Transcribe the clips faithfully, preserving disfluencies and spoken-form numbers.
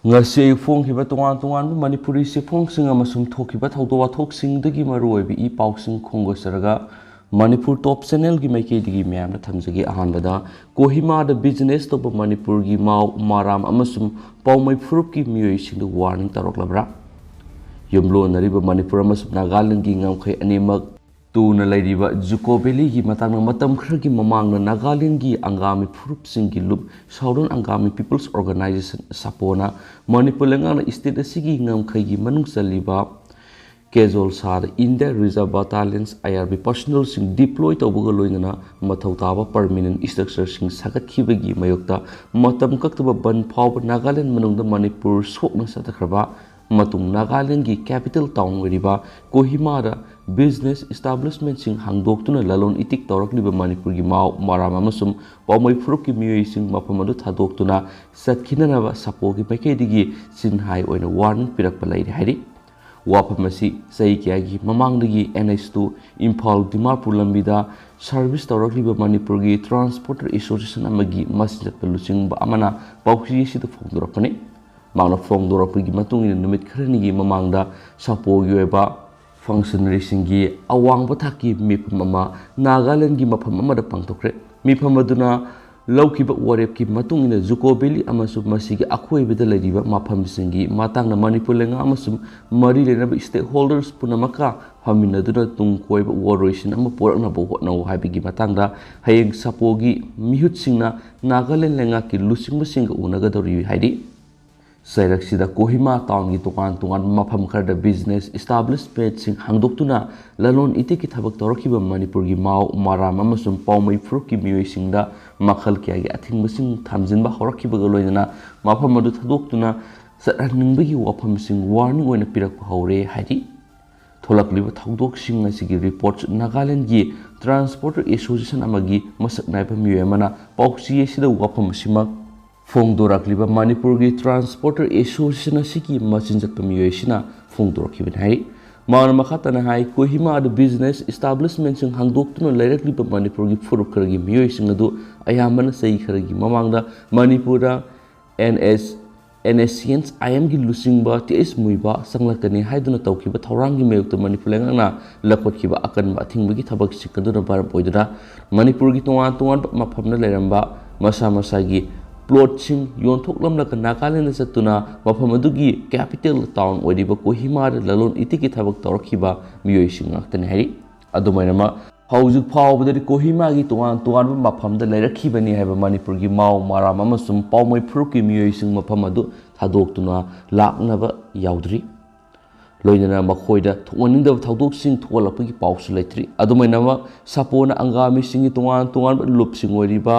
ꯉꯁꯤ ꯑꯌꯨꯛ ꯐꯣꯡꯈꯤꯕ ꯇꯣꯉꯥꯟ ꯇꯣꯉꯥꯟꯕ ꯃꯅꯤꯄꯨꯔꯤ ꯆꯦꯐꯣꯡꯁꯤꯡ ꯑꯃꯁꯨꯡ ꯊꯣꯛꯈꯤꯕ ꯊꯧꯗꯣꯛ ꯋꯥꯊꯣꯛꯁꯤꯡꯗꯒꯤ ꯃꯔꯨꯑꯣꯏꯕ ꯏ ꯄꯥꯎꯁꯤꯡ ꯈꯣꯝꯒꯠꯆꯔꯒ ꯃꯅꯤꯄꯨꯔ ꯇꯣꯞ ꯆꯦꯅꯦꯜꯒꯤ ꯃꯥꯏꯀꯩꯗꯒꯤ ꯃꯌꯥꯝꯗ ꯊꯝꯖꯒꯦ꯫ ꯑꯍꯥꯟꯕꯗ, ꯀꯣꯍꯤꯃꯥꯗ ꯕꯤꯖꯤꯅꯦꯁ ꯇꯧꯕ ꯃꯅꯤꯄꯨꯔꯒꯤ ꯃꯥꯎ, ꯃꯔꯥꯝ ꯑꯃꯁꯨꯡ ꯄꯥꯎꯃꯩ ꯐꯨꯔꯨꯞꯀꯤ ꯃꯤꯑꯣꯏꯁꯤꯡꯗ ꯋꯥꯔꯅꯤꯡ ꯇꯧꯔꯛꯂꯕ꯭ꯔꯥ? ꯌꯨꯝꯂꯣꯟꯅꯔꯤꯕ ꯃꯅꯤꯄꯨꯔ ꯑꯃꯁꯨꯡ ꯅꯥꯒꯥꯂꯦꯟꯗꯒꯤ ꯉꯝꯈꯩ ꯑꯅꯤꯃꯛ ꯇꯨꯅ ꯂꯩꯔꯤꯕ ꯖꯨꯀꯣ ꯚꯦꯂꯤꯒꯤ ꯃꯇꯥꯡꯗ ꯃꯇꯝ ꯈꯔꯒꯤ ꯃꯃꯥꯡꯗ ꯅꯥꯒꯥꯂꯦꯟꯗꯒꯤ ꯑꯪꯒꯥꯃꯤ ꯐꯨꯔꯨꯞꯁꯤꯡꯒꯤ ꯂꯨꯞ Southern Angami People's Organization, ꯁꯥꯄꯣꯅ Manipur ꯂꯩꯉꯥꯛꯅ ꯁ꯭ꯇꯦꯠ ꯑꯁꯤꯒꯤ ꯉꯝꯈꯩꯒꯤ ꯃꯅꯨꯡ ꯆꯜꯂꯤꯕ ꯀꯦꯖꯣꯜꯁꯥꯗ Indian Reserve Battalions, I R B, ꯄꯔꯁꯣꯅꯦꯜꯁꯤꯡ ꯗꯤꯄ꯭ꯂꯣꯏ ꯇꯧꯕꯒ ꯂꯣꯏꯅꯅ ꯃꯊꯧ ꯇꯥꯕ ꯄꯔꯃꯤꯅꯦꯟ ꯁ꯭ꯇ꯭ꯔꯛꯆꯔꯁꯤꯡ ꯁꯥꯒꯠꯈꯤꯕꯒꯤ ꯃꯥꯌꯣꯛꯇ ꯃꯇꯝ ꯀꯛꯇꯕ ꯕꯟ ꯐꯥꯎꯕ ꯅꯥꯒꯥꯂꯦꯟ ꯃꯅꯨꯡꯗ ꯃꯅꯤꯄꯨꯔ ꯁꯣꯛꯅ ꯆꯠꯊꯈ꯭ꯔꯕ ꯃꯇꯨꯡ ꯅꯥꯒꯥꯂꯦꯟꯒꯤ ꯀꯦꯄꯤꯇꯦꯜ ꯇꯥꯎꯟ ꯑꯣꯏꯔꯤꯕ ꯀꯣꯍꯤꯃꯥꯗ ꯕꯤꯖꯤꯅꯦꯁ ꯏꯁꯇꯥꯕ꯭ꯂꯤꯁꯃꯦꯟꯁꯤꯡ ꯍꯥꯡꯗꯣꯛꯇꯨꯅ ꯂꯂꯣꯟ ꯏꯇꯤꯛ ꯇꯧꯔꯛꯂꯤꯕ ꯃꯅꯤꯄꯨꯔꯒꯤ ꯃꯥꯎ, ꯃꯔꯥꯝ ꯑꯃꯁꯨꯡ ꯄꯥꯎꯃꯩ ꯐꯨꯔꯨꯞꯀꯤ ꯃꯤꯑꯣꯏꯁꯤꯡ ꯃꯐꯝ ꯑꯗꯨ ꯊꯥꯗꯣꯛꯇꯨꯅ ꯆꯠꯈꯤꯅꯅꯕ ꯁꯥꯄꯣꯒꯤ ꯃꯥꯏꯀꯩꯗꯒꯤ ꯆꯤꯟꯍꯥꯏ ꯑꯣꯏꯅ ꯋꯥꯔꯅꯤꯡ ꯄꯤꯔꯛꯄ ꯂꯩꯔꯦ ꯍꯥꯏꯔꯤ꯫ ꯋꯥꯐꯝ ꯑꯁꯤ ꯆꯍꯤ ꯀꯌꯥꯒꯤ ꯃꯃꯥꯡꯗꯒꯤ N H two Imphal Dimapur ꯂꯝꯕꯤꯗ ꯁꯔꯚꯤꯁ ꯇꯧꯔꯛꯂꯤꯕ ꯃꯅꯤꯄꯨꯔꯒꯤ ꯇ꯭ꯔꯥꯟꯁꯄꯣꯔꯇꯔ ꯑꯦꯁꯣꯁꯤꯌꯦꯁꯟ ꯑꯃꯒꯤ ꯃꯆꯤꯟ ꯆꯠꯄ ꯂꯨꯆꯤꯡꯕ ꯑꯃꯅ ꯄꯥꯎꯆꯦ ꯑꯁꯤꯗ ꯐꯣꯡꯗꯣꯔꯛꯄꯅꯤ꯫ ꯃꯍꯥꯛꯅ ꯐꯣꯡꯗꯣꯔꯛꯄꯒꯤ ꯃꯇꯨꯡ ꯏꯟꯅ ꯅꯨꯃꯤꯠ ꯈꯔꯅꯤꯒꯤ ꯃꯃꯥꯡꯗ ꯁꯥꯄꯣꯒꯤ ꯑꯣꯏꯕ ꯐꯪꯁꯅꯔꯤꯁꯤꯡꯒꯤ ꯑꯋꯥꯡꯕ ꯊꯥꯛꯀꯤ ꯃꯤꯐꯝ ꯑꯃ ꯅꯥꯒꯥꯂꯦꯟꯒꯤ ꯃꯐꯝ ꯑꯃꯗ ꯄꯥꯡꯊꯣꯛꯈ꯭ꯔꯦ꯫ ꯃꯤꯐꯝ ꯑꯗꯨꯅ ꯂꯧꯈꯤꯕ ꯋꯥꯔꯦꯞꯀꯤ ꯃꯇꯨꯡ ꯏꯟꯅ ꯖꯨꯀꯣ ꯚꯦꯂꯤ ꯑꯃꯁꯨꯡ ꯃꯁꯤꯒꯤ ꯑꯀꯣꯏꯕꯗ ꯂꯩꯔꯤꯕ ꯃꯐꯝꯁꯤꯡꯒꯤ ꯃꯇꯥꯡꯗ ꯃꯅꯤꯄꯨꯔ ꯂꯩꯉꯥꯛ ꯑꯃꯁꯨꯡ ꯃꯔꯤ ꯂꯩꯅꯕ ꯁ꯭ꯇꯦꯛꯍꯣꯜꯗꯔꯁ ꯄꯨꯝꯅꯃꯛꯀ ꯐꯝꯃꯤꯟꯅꯗꯨꯅ ꯇꯨꯡ ꯀꯣꯏꯕ ꯋꯥꯔꯣꯏꯁꯤꯟ ꯑꯃ ꯄꯨꯔꯛꯅꯕ ꯍꯣꯠꯅꯧ ꯍꯥꯏꯕꯒꯤ ꯃꯇꯥꯡꯗ ꯍꯌꯦꯡ ꯁꯥꯄꯣꯒꯤ ꯃꯤꯍꯨꯠꯁꯤꯡꯅ ꯅꯥꯒꯥꯂꯦꯟ ꯂꯩꯉꯥꯛꯀꯤ ꯂꯨꯆꯤꯡꯕꯁꯤꯡꯒ ꯎꯅꯒꯗꯧꯔꯤ ꯍꯥꯏꯔꯤ꯫ ꯆꯩꯔꯛꯁꯤꯗ ꯀꯣꯍꯤꯃꯥ ꯇꯥꯎꯟꯒꯤ ꯇꯣꯉꯥꯟ ꯇꯣꯉꯥꯟꯕ ꯃꯐꯝ ꯈꯔꯗ ꯕꯤꯖꯤꯅꯦꯁ ꯏꯁꯇꯥꯕ꯭ꯂꯤꯁꯃꯦꯟꯠꯁꯤꯡ ꯍꯥꯡꯗꯣꯛꯇꯨꯅ ꯂꯂꯣꯟ ꯏꯇꯤꯛꯀꯤ ꯊꯕꯛ ꯇꯧꯔꯛꯈꯤꯕ ꯃꯅꯤꯄꯨꯔꯒꯤ ꯃꯥꯎ, ꯃꯔꯥꯝ ꯑꯃꯁꯨꯡ ꯄꯥꯎꯃꯩ ꯐꯨꯔꯨꯞꯀꯤ ꯃꯤꯑꯣꯏꯁꯤꯡꯗ ꯃꯈꯜ ꯀꯌꯥꯒꯤ ꯑꯊꯤꯡꯕꯁꯤꯡ ꯊꯝꯖꯤꯟꯕ ꯍꯧꯔꯛꯈꯤꯕꯒ ꯂꯣꯏꯅꯅ ꯃꯐꯝ ꯑꯗꯨ ꯊꯥꯗꯣꯛꯇꯨꯅ ꯆꯠꯍꯟꯅꯤꯡꯕꯒꯤ ꯋꯥꯐꯝꯁꯤꯡ ꯋꯥꯔꯅꯤꯡ ꯑꯣꯏꯅ ꯄꯤꯔꯛꯄ ꯍꯧꯔꯦ ꯍꯥꯏꯔꯤ꯫ ꯊꯣꯛꯂꯛꯂꯤꯕ ꯊꯧꯗꯣꯛꯁꯤꯡ ꯑꯁꯤꯒꯤ ꯔꯤꯄꯣꯔꯠꯁꯨ ꯅꯥꯒꯥꯂꯦꯟꯒꯤ ꯇ꯭ꯔꯥꯟꯁꯄꯣꯔꯇꯔ ꯑꯦꯁꯣꯁꯤꯌꯦꯁꯟ ꯑꯃꯒꯤ ꯃꯁꯛ ꯅꯥꯏꯕ ꯃꯤꯑꯣꯏ ꯑꯃꯅ ꯄꯥꯎꯆꯦ ꯑꯁꯤꯗ ꯋꯥꯐꯝ ꯑꯁꯤꯃꯛ ꯐꯣꯡꯗꯣꯔꯛꯂꯤꯕ ꯃꯅꯤꯄꯨꯔꯒꯤ ꯇ꯭ꯔꯥꯟꯁꯄꯣꯔꯇꯔ ꯑꯦꯁꯣꯁꯤꯌꯦꯁꯟ ꯑꯁꯤꯒꯤ ꯃꯆꯤꯟ ꯆꯠꯄ ꯃꯤꯑꯣꯏ ꯑꯁꯤꯅ ꯐꯣꯡꯗꯣꯔꯛꯈꯤꯕꯅꯤ ꯍꯥꯏꯔꯤ꯫ ꯃꯍꯥꯛꯅ ꯃꯈꯥ ꯇꯥꯅ ꯍꯥꯏ, ꯀꯣꯍꯤꯃꯥꯗ ꯕꯤꯖꯤꯅꯦꯁ ꯏꯁꯇꯥꯕ꯭ꯂꯤꯁꯃꯦꯟꯁꯤꯡ ꯍꯥꯡꯗꯣꯛꯇꯨꯅ ꯂꯩꯔꯛꯂꯤꯕ ꯃꯅꯤꯄꯨꯔꯒꯤ ꯐꯨꯔꯨꯞ ꯈꯔꯒꯤ ꯃꯤꯑꯣꯏꯁꯤꯡ ꯑꯗꯨ ꯑꯌꯥꯝꯕꯅ ꯆꯍꯤ ꯈꯔꯒꯤ ꯃꯃꯥꯡꯗ ꯃꯅꯤꯄꯨꯔꯗ N H and S C and ꯑꯥꯏ ꯑꯦꯝꯒꯤ ꯂꯨꯆꯤꯡꯕ ꯇꯤ ꯑꯩꯆ ꯃꯨꯏꯕꯥ ꯆꯪꯂꯛꯀꯅꯤ ꯍꯥꯏꯗꯨꯅ ꯇꯧꯈꯤꯕ ꯊꯧꯔꯥꯡꯒꯤ ꯃꯥꯌꯣꯛꯇ ꯃꯅꯤꯄꯨꯔ ꯂꯩꯉꯥꯛꯅ ꯂꯧꯈꯠꯈꯤꯕ ꯑꯀꯟꯕ ꯑꯊꯤꯡꯕꯒꯤ ꯊꯕꯛꯁꯤꯡ ꯑꯗꯨꯅ ꯃꯔꯝ ꯑꯣꯏꯗꯨꯅ ꯃꯅꯤꯄꯨꯔꯒꯤ ꯇꯣꯉꯥꯟ ꯇꯣꯉꯥꯟꯕ ꯃꯐꯝꯗ ꯂꯩꯔꯝꯕ ꯃꯁꯥ ꯃꯁꯥꯒꯤ ꯄ꯭ꯂꯣꯠꯁꯤꯡ ꯌꯣꯟꯊꯣꯛꯂꯝꯂꯒ ꯅꯥꯒꯥꯂꯦꯟꯗ ꯆꯠꯇꯨꯅ ꯃꯐꯝ ꯑꯗꯨꯒꯤ ꯀꯦꯄꯤꯇꯦꯜ ꯇꯥꯎꯟ ꯑꯣꯏꯔꯤꯕ ꯀꯣꯍꯤꯃꯥꯗ ꯂꯂꯣꯟ ꯏꯇꯤꯛꯀꯤ ꯊꯕꯛ ꯇꯧꯔꯛꯈꯤꯕ ꯃꯤꯑꯣꯏꯁꯤꯡ ꯉꯥꯛꯇꯅꯤ ꯍꯥꯏꯔꯤ꯫ ꯑꯗꯨꯃꯥꯏꯅꯃꯛ ꯍꯧꯖꯤꯛ ꯐꯥꯎꯕꯗꯗꯤ ꯀꯣꯍꯤꯃꯥꯒꯤ ꯇꯣꯉꯥꯟ ꯇꯣꯉꯥꯟꯕ ꯃꯐꯝꯗ ꯂꯩꯔꯛꯈꯤꯕꯅꯤ ꯍꯥꯏꯕ ꯃꯅꯤꯄꯨꯔꯒꯤ ꯃꯥꯎ ꯃꯔꯥꯝ ꯑꯃꯁꯨꯡ ꯄꯥꯎꯃꯩ ꯐꯨꯔꯨꯞꯀꯤ ꯃꯤꯑꯣꯏꯁꯤꯡ ꯃꯐꯝ ꯑꯗꯨ ꯊꯥꯗꯣꯛꯇꯨꯅ ꯂꯥꯛꯅꯕ ꯌꯥꯎꯗ꯭ꯔꯤ꯫ ꯂꯣꯏꯅꯅ ꯃꯈꯣꯏꯗ ꯊꯣꯛꯍꯟꯅꯤꯡꯗꯕ ꯊꯧꯗꯣꯛꯁꯤꯡ ꯊꯣꯛꯍꯜꯂꯛꯄꯒꯤ ꯄꯥꯎꯁꯨ ꯂꯩꯇ꯭ꯔꯤ꯫ ꯑꯗꯨꯃꯥꯏꯅꯃꯛ ꯁꯥꯄꯣꯅ ꯑꯪꯒꯥꯃꯤꯁꯤꯡꯒꯤ ꯇꯣꯉꯥꯟ ꯇꯣꯉꯥꯟꯕ ꯂꯨꯞꯁꯤꯡ ꯑꯣꯏꯔꯤꯕ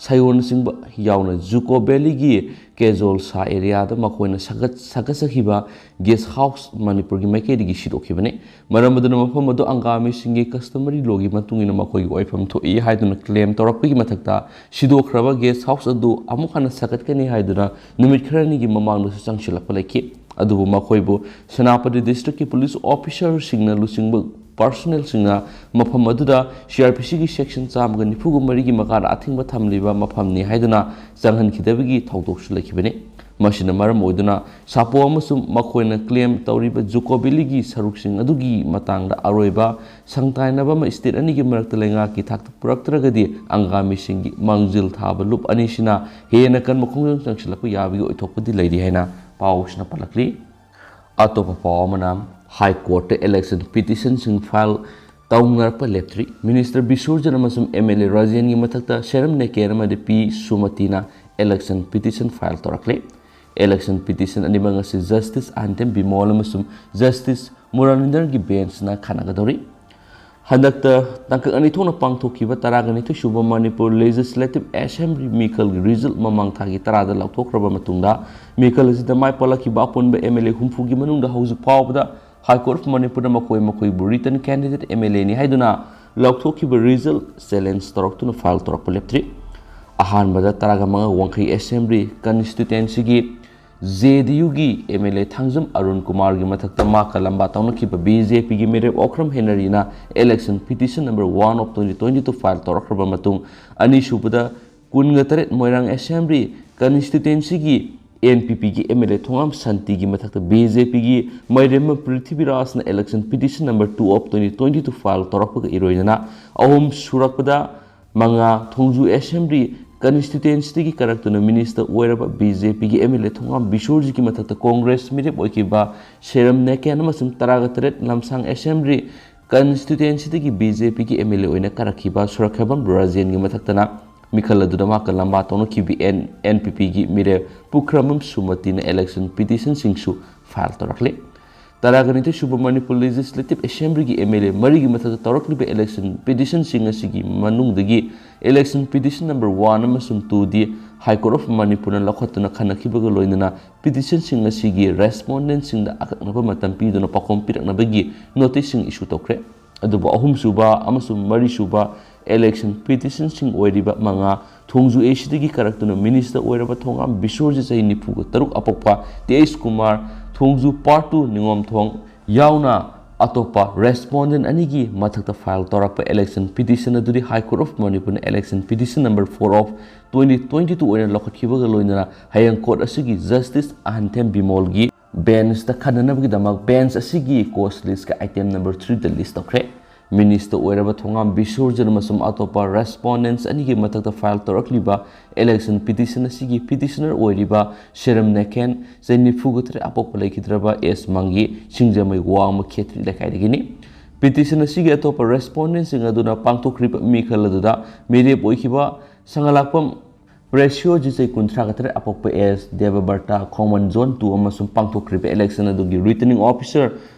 ꯁꯥꯌꯣꯟꯅꯆꯤꯡꯕ ꯌꯥꯎꯅ ꯖꯨꯀꯣ ꯚꯦꯂꯤꯒꯤ ꯀꯦꯖꯣꯜ ꯁꯥ ꯑꯦꯔꯤꯌꯥꯗ ꯃꯈꯣꯏꯅ ꯁꯥꯒꯠ-, ꯁꯥꯒꯠꯆꯈꯤꯕ ꯒꯦꯁ ꯍꯥꯎꯁ ꯃꯅꯤꯄꯨꯔꯒꯤ ꯃꯥꯏꯀꯩꯗꯒꯤ ꯁꯤꯗꯣꯛꯈꯤꯕꯅꯤ꯫ ꯃꯔꯝ ꯑꯗꯨꯅ ꯃꯐꯝ ꯑꯗꯨ ꯑꯪꯒꯥꯃꯤꯁꯤꯡꯒꯤ customary law ꯒꯤ ꯃꯇꯨꯡ ꯏꯟꯅ ꯃꯈꯣꯏꯒꯤ ꯑꯣꯏꯐꯝ ꯊꯣꯛꯏ ꯍꯥꯏꯗꯨꯅ claim ꯇꯧꯔꯛꯄꯒꯤ ꯃꯊꯛꯇ ꯁꯤꯗꯣꯛꯈ꯭ꯔꯕ ꯒꯦꯁ ꯍꯥꯎꯁ ꯑꯗꯨ ꯑꯃꯨꯛ ꯍꯟꯅ ꯁꯥꯒꯠꯀꯅꯤ ꯍꯥꯏꯗꯨꯅ ꯅꯨꯃꯤꯠ ꯈꯔꯅꯤꯒꯤ ꯃꯃꯥꯡꯗꯁꯨ ꯆꯪꯁꯤꯜꯂꯛꯄ ꯂꯩꯈꯤ꯫ ꯑꯗꯨꯕꯨ ꯃꯈꯣꯏꯕꯨ ꯁꯦꯅꯥꯄꯇꯤ district ꯀꯤ police officer ꯁꯤꯡꯅ ꯂꯨꯆꯤꯡꯕ personnel ꯁꯤꯡꯅ ꯃꯐꯝ ꯑꯗꯨꯗ ꯁꯤ ꯑꯥꯔ ꯄꯤ ꯁꯤ ꯒꯤ section ꯆꯥꯝꯃꯒ ꯅꯤꯐꯨꯒ ꯃꯔꯤꯒꯤ ꯃꯈꯥꯗ ꯑꯊꯤꯡꯕ ꯊꯝꯂꯤꯕ ꯃꯐꯝꯅꯤ ꯍꯥꯏꯗꯨꯅ ꯆꯪꯍꯟꯈꯤꯗꯕꯒꯤ ꯊꯧꯗꯣꯛꯁꯨ ꯂꯩꯈꯤꯕꯅꯤ꯫ ꯃꯁꯤꯅ ꯃꯔꯝ ꯑꯣꯏꯗꯨꯅ ꯁꯥꯄꯣ ꯑꯃꯁꯨꯡ ꯃꯈꯣꯏꯅ claim ꯇꯧꯔꯤꯕ ꯖꯨꯀꯣ ꯚꯦꯂꯤꯒꯤ ꯁꯔꯨꯛꯁꯤꯡ ꯑꯗꯨꯒꯤ ꯃꯇꯥꯡꯗ ꯑꯔꯣꯏꯕ ꯁꯪꯇꯥꯏꯅꯕ ꯑꯃ state ꯑꯅꯤꯒꯤ ꯃꯔꯛꯇ ꯂꯩꯉꯥꯛꯀꯤ ꯊꯥꯛꯇ ꯄꯨꯔꯛꯇ꯭ꯔꯒꯗꯤ ꯑꯪꯒꯥꯃꯤꯁꯤꯡꯒꯤ ꯃꯥꯡꯖꯤꯜ ꯊꯥꯕ ꯂꯨꯞ ꯑꯅꯤꯁꯤꯅ ꯍꯦꯟꯅ ꯀꯟꯕ ꯈꯣꯡꯖꯪ ꯆꯪꯁꯤꯜꯂꯛꯄ ꯌꯥꯕꯒꯤ ꯑꯣꯏꯊꯣꯛꯄꯗꯤ ꯂꯩꯔꯤ ꯍꯥꯏꯅ ꯄꯥꯎꯁꯤꯅ ꯄꯜꯂꯛꯂꯤ꯫ ꯑꯇꯣꯞꯄ ꯄꯥꯎ ꯑꯃꯅ, High Court ꯇ election petition ꯁꯤꯡ file ꯇꯧꯅꯔꯛꯄ ꯂꯦꯞꯇ꯭ꯔꯤ꯫ Minister ꯕꯤꯁꯨꯔꯖꯟ ꯑꯃꯁꯨꯡ M L A ꯔꯥꯖꯦꯟꯒꯤ ꯃꯊꯛꯇ ꯁꯦꯔꯝ ꯅꯦꯀꯦꯟ ꯑꯃꯗꯤ ꯄꯤ ꯁꯨꯃꯇꯤꯅ election petition file ꯇꯧꯔꯛꯂꯤ꯫ Election petition ꯑꯅꯤꯃꯛ ꯑꯁꯤ Justice ꯑꯥꯟꯇꯦꯝ ꯕꯤꯃꯣꯜ ꯑꯃꯁꯨꯡ Justice ꯃꯨꯔꯥꯂꯤꯟꯗꯔꯒꯤ bench ꯅ ꯈꯟꯅꯒꯗꯧꯔꯤ꯫ ꯍꯟꯗꯛꯇ ꯇꯥꯡꯀꯛ ꯑꯅꯤ ꯊꯣꯛꯅ ꯄꯥꯡꯊꯣꯛꯈꯤꯕ ꯇꯔꯥꯒ ꯅꯤꯊꯣꯏ ꯁꯨꯕ ꯃꯅꯤꯄꯨꯔ Legislative Assembly ꯃꯤꯈꯜꯒꯤ result ꯃꯃꯥꯡ ꯊꯥꯒꯤ ꯇꯔꯥꯗ ꯂꯥꯎꯊꯣꯛꯈ꯭ꯔꯕ ꯃꯇꯨꯡꯗ, ꯃꯤꯈꯜ ꯑꯁꯤꯗ ꯃꯥꯏ ꯄꯥꯛꯂꯛꯈꯤꯕ ꯑꯄꯨꯟꯕ M L A ꯍꯨꯝꯐꯨꯒꯤ ꯃꯅꯨꯡꯗ ꯍꯧꯖꯤꯛ ꯐꯥꯎꯕꯗ High Court of ꯃꯅꯤꯄꯨꯔꯅ ꯃꯈꯣꯏ ꯃꯈꯣꯏꯕꯨ written candidate M L A ꯅꯤ ꯍꯥꯏꯗꯨꯅ ꯂꯥꯎꯊꯣꯛꯈꯤꯕ result challenge ꯇꯧꯔꯛꯇꯨꯅ file ꯇꯧꯔꯛꯄ ꯂꯦꯞꯇ꯭ꯔꯤ꯫ ꯑꯍꯥꯟꯕꯗ ꯇꯔꯥꯒ ꯃꯉꯥ ꯋꯥꯡꯈꯩ Assembly constituency ꯒꯤ J D U ꯒꯤ M L A Thangjam Arun ꯀꯨꯃꯥꯔꯒꯤ ꯃꯊꯛꯇ ꯃꯍꯥꯛꯀ ꯂꯝꯕꯥ ꯇꯧꯅꯈꯤꯕ B J P ꯒꯤ ꯃꯤꯔꯦꯞ Okram ꯍꯦꯅꯔꯤꯅ election petition number one of twenty twenty two file ꯇꯧꯔꯛꯈ꯭ꯔꯕ ꯃꯇꯨꯡ, ꯑꯅꯤꯁꯨꯕꯗ ꯀꯨꯟꯒ ꯇꯔꯦꯠ ꯃꯣꯏꯔꯥꯡ Assembly constituency ꯒꯤ ꯑꯦꯟ ꯄꯤ ꯄꯤꯒꯤ ꯑꯦꯝ ꯑꯦꯜ ꯑꯦ ꯊꯣꯉꯥꯝ ꯁꯥꯟꯇꯤꯒꯤ ꯃꯊꯛꯇ ꯕꯤ ꯖꯦ ꯄꯤꯒꯤ ꯃꯥꯏꯔꯦꯝꯕꯝ ꯄ꯭ꯔꯤꯊꯤꯕꯤꯔꯥꯖꯅ election petition number two of twenty twenty two file ꯇꯧꯔꯛꯄꯒ ꯏꯔꯣꯏꯅꯅ ꯑꯍꯨꯝ ꯁꯨꯔꯛꯄꯗ ꯃꯉꯥ, ꯊꯣꯡꯖꯨ assembly constituencyꯗꯒꯤ ꯀꯥꯔꯛꯇꯨꯅ minister ꯑꯣꯏꯔꯕ ꯕꯤ ꯖꯦ ꯄꯤꯒꯤ ꯑꯦꯝ ꯑꯦꯜ ꯑꯦ ꯊꯣꯉꯥꯝ ꯕꯤꯁꯣꯔꯖꯤꯠꯀꯤ ꯃꯊꯛꯇ ꯀꯣꯡꯒ꯭ꯔꯦꯁ ꯃꯤꯔꯦꯞ ꯑꯣꯏꯈꯤꯕ ꯁꯦꯔꯝ ꯅꯦꯀꯦꯟ ꯑꯃꯁꯨꯡ ꯇꯔꯥꯒ ꯇꯔꯦꯠ ꯂꯝꯁꯥꯡ assembly constituencyꯗꯒꯤ ꯕꯤ ꯖꯦ ꯄꯤꯒꯤ ꯑꯦꯝ ꯑꯦꯜ ꯑꯦ ꯑꯣꯏꯅ ꯀꯥꯔꯛꯈꯤꯕ ꯁꯨꯔꯛꯈꯦꯕꯝ ꯔꯥꯖꯦꯟꯒꯤ ꯃꯊꯛꯇꯅ ꯃꯤꯈꯜ ꯑꯗꯨꯗ ꯃꯍꯥꯛꯀ ꯂꯝꯕꯥ ꯇꯧꯅꯈꯤꯕ ꯑꯦꯟ, ꯑꯦꯟ ꯄꯤ ꯄꯤꯒꯤ ꯃꯤꯔꯦꯞ ꯄꯨꯈ꯭ꯔꯝꯕꯝ ꯁꯨꯃꯇꯤꯅ election petitionꯁꯤꯡꯁꯨ file ꯇꯧꯔꯛꯂꯤ꯫ ꯇꯔꯥꯒ ꯅꯤꯊꯣꯏ ꯁꯨꯕ ꯃꯅꯤꯄꯨꯔ Legislative Assemblyꯒꯤ ꯑꯦꯝ ꯑꯦꯜ ꯑꯦ ꯃꯔꯤꯒꯤ ꯃꯊꯛꯇ ꯇꯧꯔꯛꯂꯤꯕ election petitionꯁꯤꯡ ꯑꯁꯤꯒꯤ ꯃꯅꯨꯡꯗꯒꯤ election petition number one ꯑꯃꯁꯨꯡ twoꯗꯤ High Court of Manipurꯅ ꯂꯧꯈꯠꯇꯨꯅ ꯈꯟꯅꯈꯤꯕꯒ ꯂꯣꯏꯅꯅ petitionꯁꯤꯡ ꯑꯁꯤꯒꯤ respondentꯁꯤꯡꯗ ꯑꯀꯛꯅꯕ ꯃꯇꯝ ꯄꯤꯗꯨꯅ ꯄꯥꯎꯈꯨꯝ ꯄꯤꯔꯛꯅꯕꯒꯤ noticeꯁꯤꯡ issue ꯇꯧꯈ꯭ꯔꯦ꯫ ꯑꯗꯨꯕꯨ ꯑꯍꯨꯝꯁꯨꯕ ꯑꯃꯁꯨꯡ ꯃꯔꯤꯁꯨꯕ election petitionꯁꯤꯡ ꯑꯣꯏꯔꯤꯕ ꯃꯉꯥ, ꯊꯣꯡꯖꯨ ꯑꯦꯁꯤꯗꯒꯤ ꯀꯥꯔꯛꯇꯨꯅ minister ꯑꯣꯏꯔꯕ ꯊꯣꯉꯥꯝ ꯕꯤꯁꯣꯔꯖꯤꯠ ꯆꯍꯤ ꯅꯤꯐꯨꯒ ꯇꯔꯨꯛ ꯑꯄꯣꯛꯄ T H Kumar, Thongju part two Ningomthong ꯌꯥꯎꯅ ꯑꯇꯣꯞꯄ respondent ꯑꯅꯤꯒꯤ ꯃꯊꯛꯇ file ꯇꯧꯔꯛꯄ election petition ꯑꯗꯨꯗꯤ High Court of Manipurꯅ election petition number four of twenty twenty two ꯑꯣꯏꯅ ꯂꯧꯈꯠꯈꯤꯕꯒ ꯂꯣꯏꯅꯅ ꯍꯌꯦꯡ court ꯑꯁꯤꯒꯤ Justice ꯑꯍꯟꯊꯦꯝ ꯕꯤꯃꯣꯜꯒꯤ benchꯇ ꯈꯟꯅꯅꯕꯒꯤꯗꯃꯛ bench ꯑꯁꯤꯒꯤ cause listꯀ item number threeꯗ list ꯇꯧꯈ꯭ꯔꯦ꯫ Minister ꯑꯣꯏꯔꯕ ꯊꯣꯉꯥꯝ ꯕꯤꯁꯣꯔꯖꯤꯠ ꯑꯃꯁꯨꯡ ꯑꯇꯣꯞꯄ respondents ꯑꯅꯤꯒꯤ ꯃꯊꯛꯇ file ꯇꯧꯔꯛꯂꯤꯕ election petition ꯑꯁꯤꯒꯤ petitioner ꯑꯣꯏꯔꯤꯕ ꯁꯦꯔꯝ ꯅꯦꯀꯦꯟ, ꯆꯍꯤ ꯅꯤꯐꯨꯒ ꯇꯔꯦꯠ ꯑꯄꯣꯛꯄ ꯂꯩꯈꯤꯗ꯭ꯔꯕ ꯑꯦꯁ ꯃꯪꯒꯤ, ꯁꯤꯡꯖꯃꯩ ꯋꯥꯡꯃ ꯈꯦꯇ꯭ꯔꯤ ꯂꯩꯀꯥꯏꯗꯒꯤꯅꯤ꯫ Petition ꯑꯁꯤꯒꯤ ꯑꯇꯣꯞꯄ respondentꯁꯤꯡ ꯑꯗꯨꯅ ꯄꯥꯡꯊꯣꯛꯈ꯭ꯔꯤꯕ ꯃꯤꯈꯜ ꯑꯗꯨꯗ ꯃꯤꯔꯦꯞ ꯑꯣꯏꯈꯤꯕ ꯁꯉꯂꯥꯛꯄꯝ ꯄ꯭ꯔꯦꯁꯤꯌꯣꯖꯤ ꯆꯍꯤ ꯀꯨꯟꯊ꯭ꯔꯥꯒ ꯇꯔꯦꯠ ꯑꯄꯣꯛꯄ ꯑꯦꯁ ꯗꯦꯕꯕꯔꯇ, ꯈꯣꯡꯃꯟ Zone two ꯑꯃꯁꯨꯡ ꯄꯥꯡꯊꯣꯛꯈ꯭ꯔꯤꯕ election ꯑꯗꯨꯒꯤ returning officer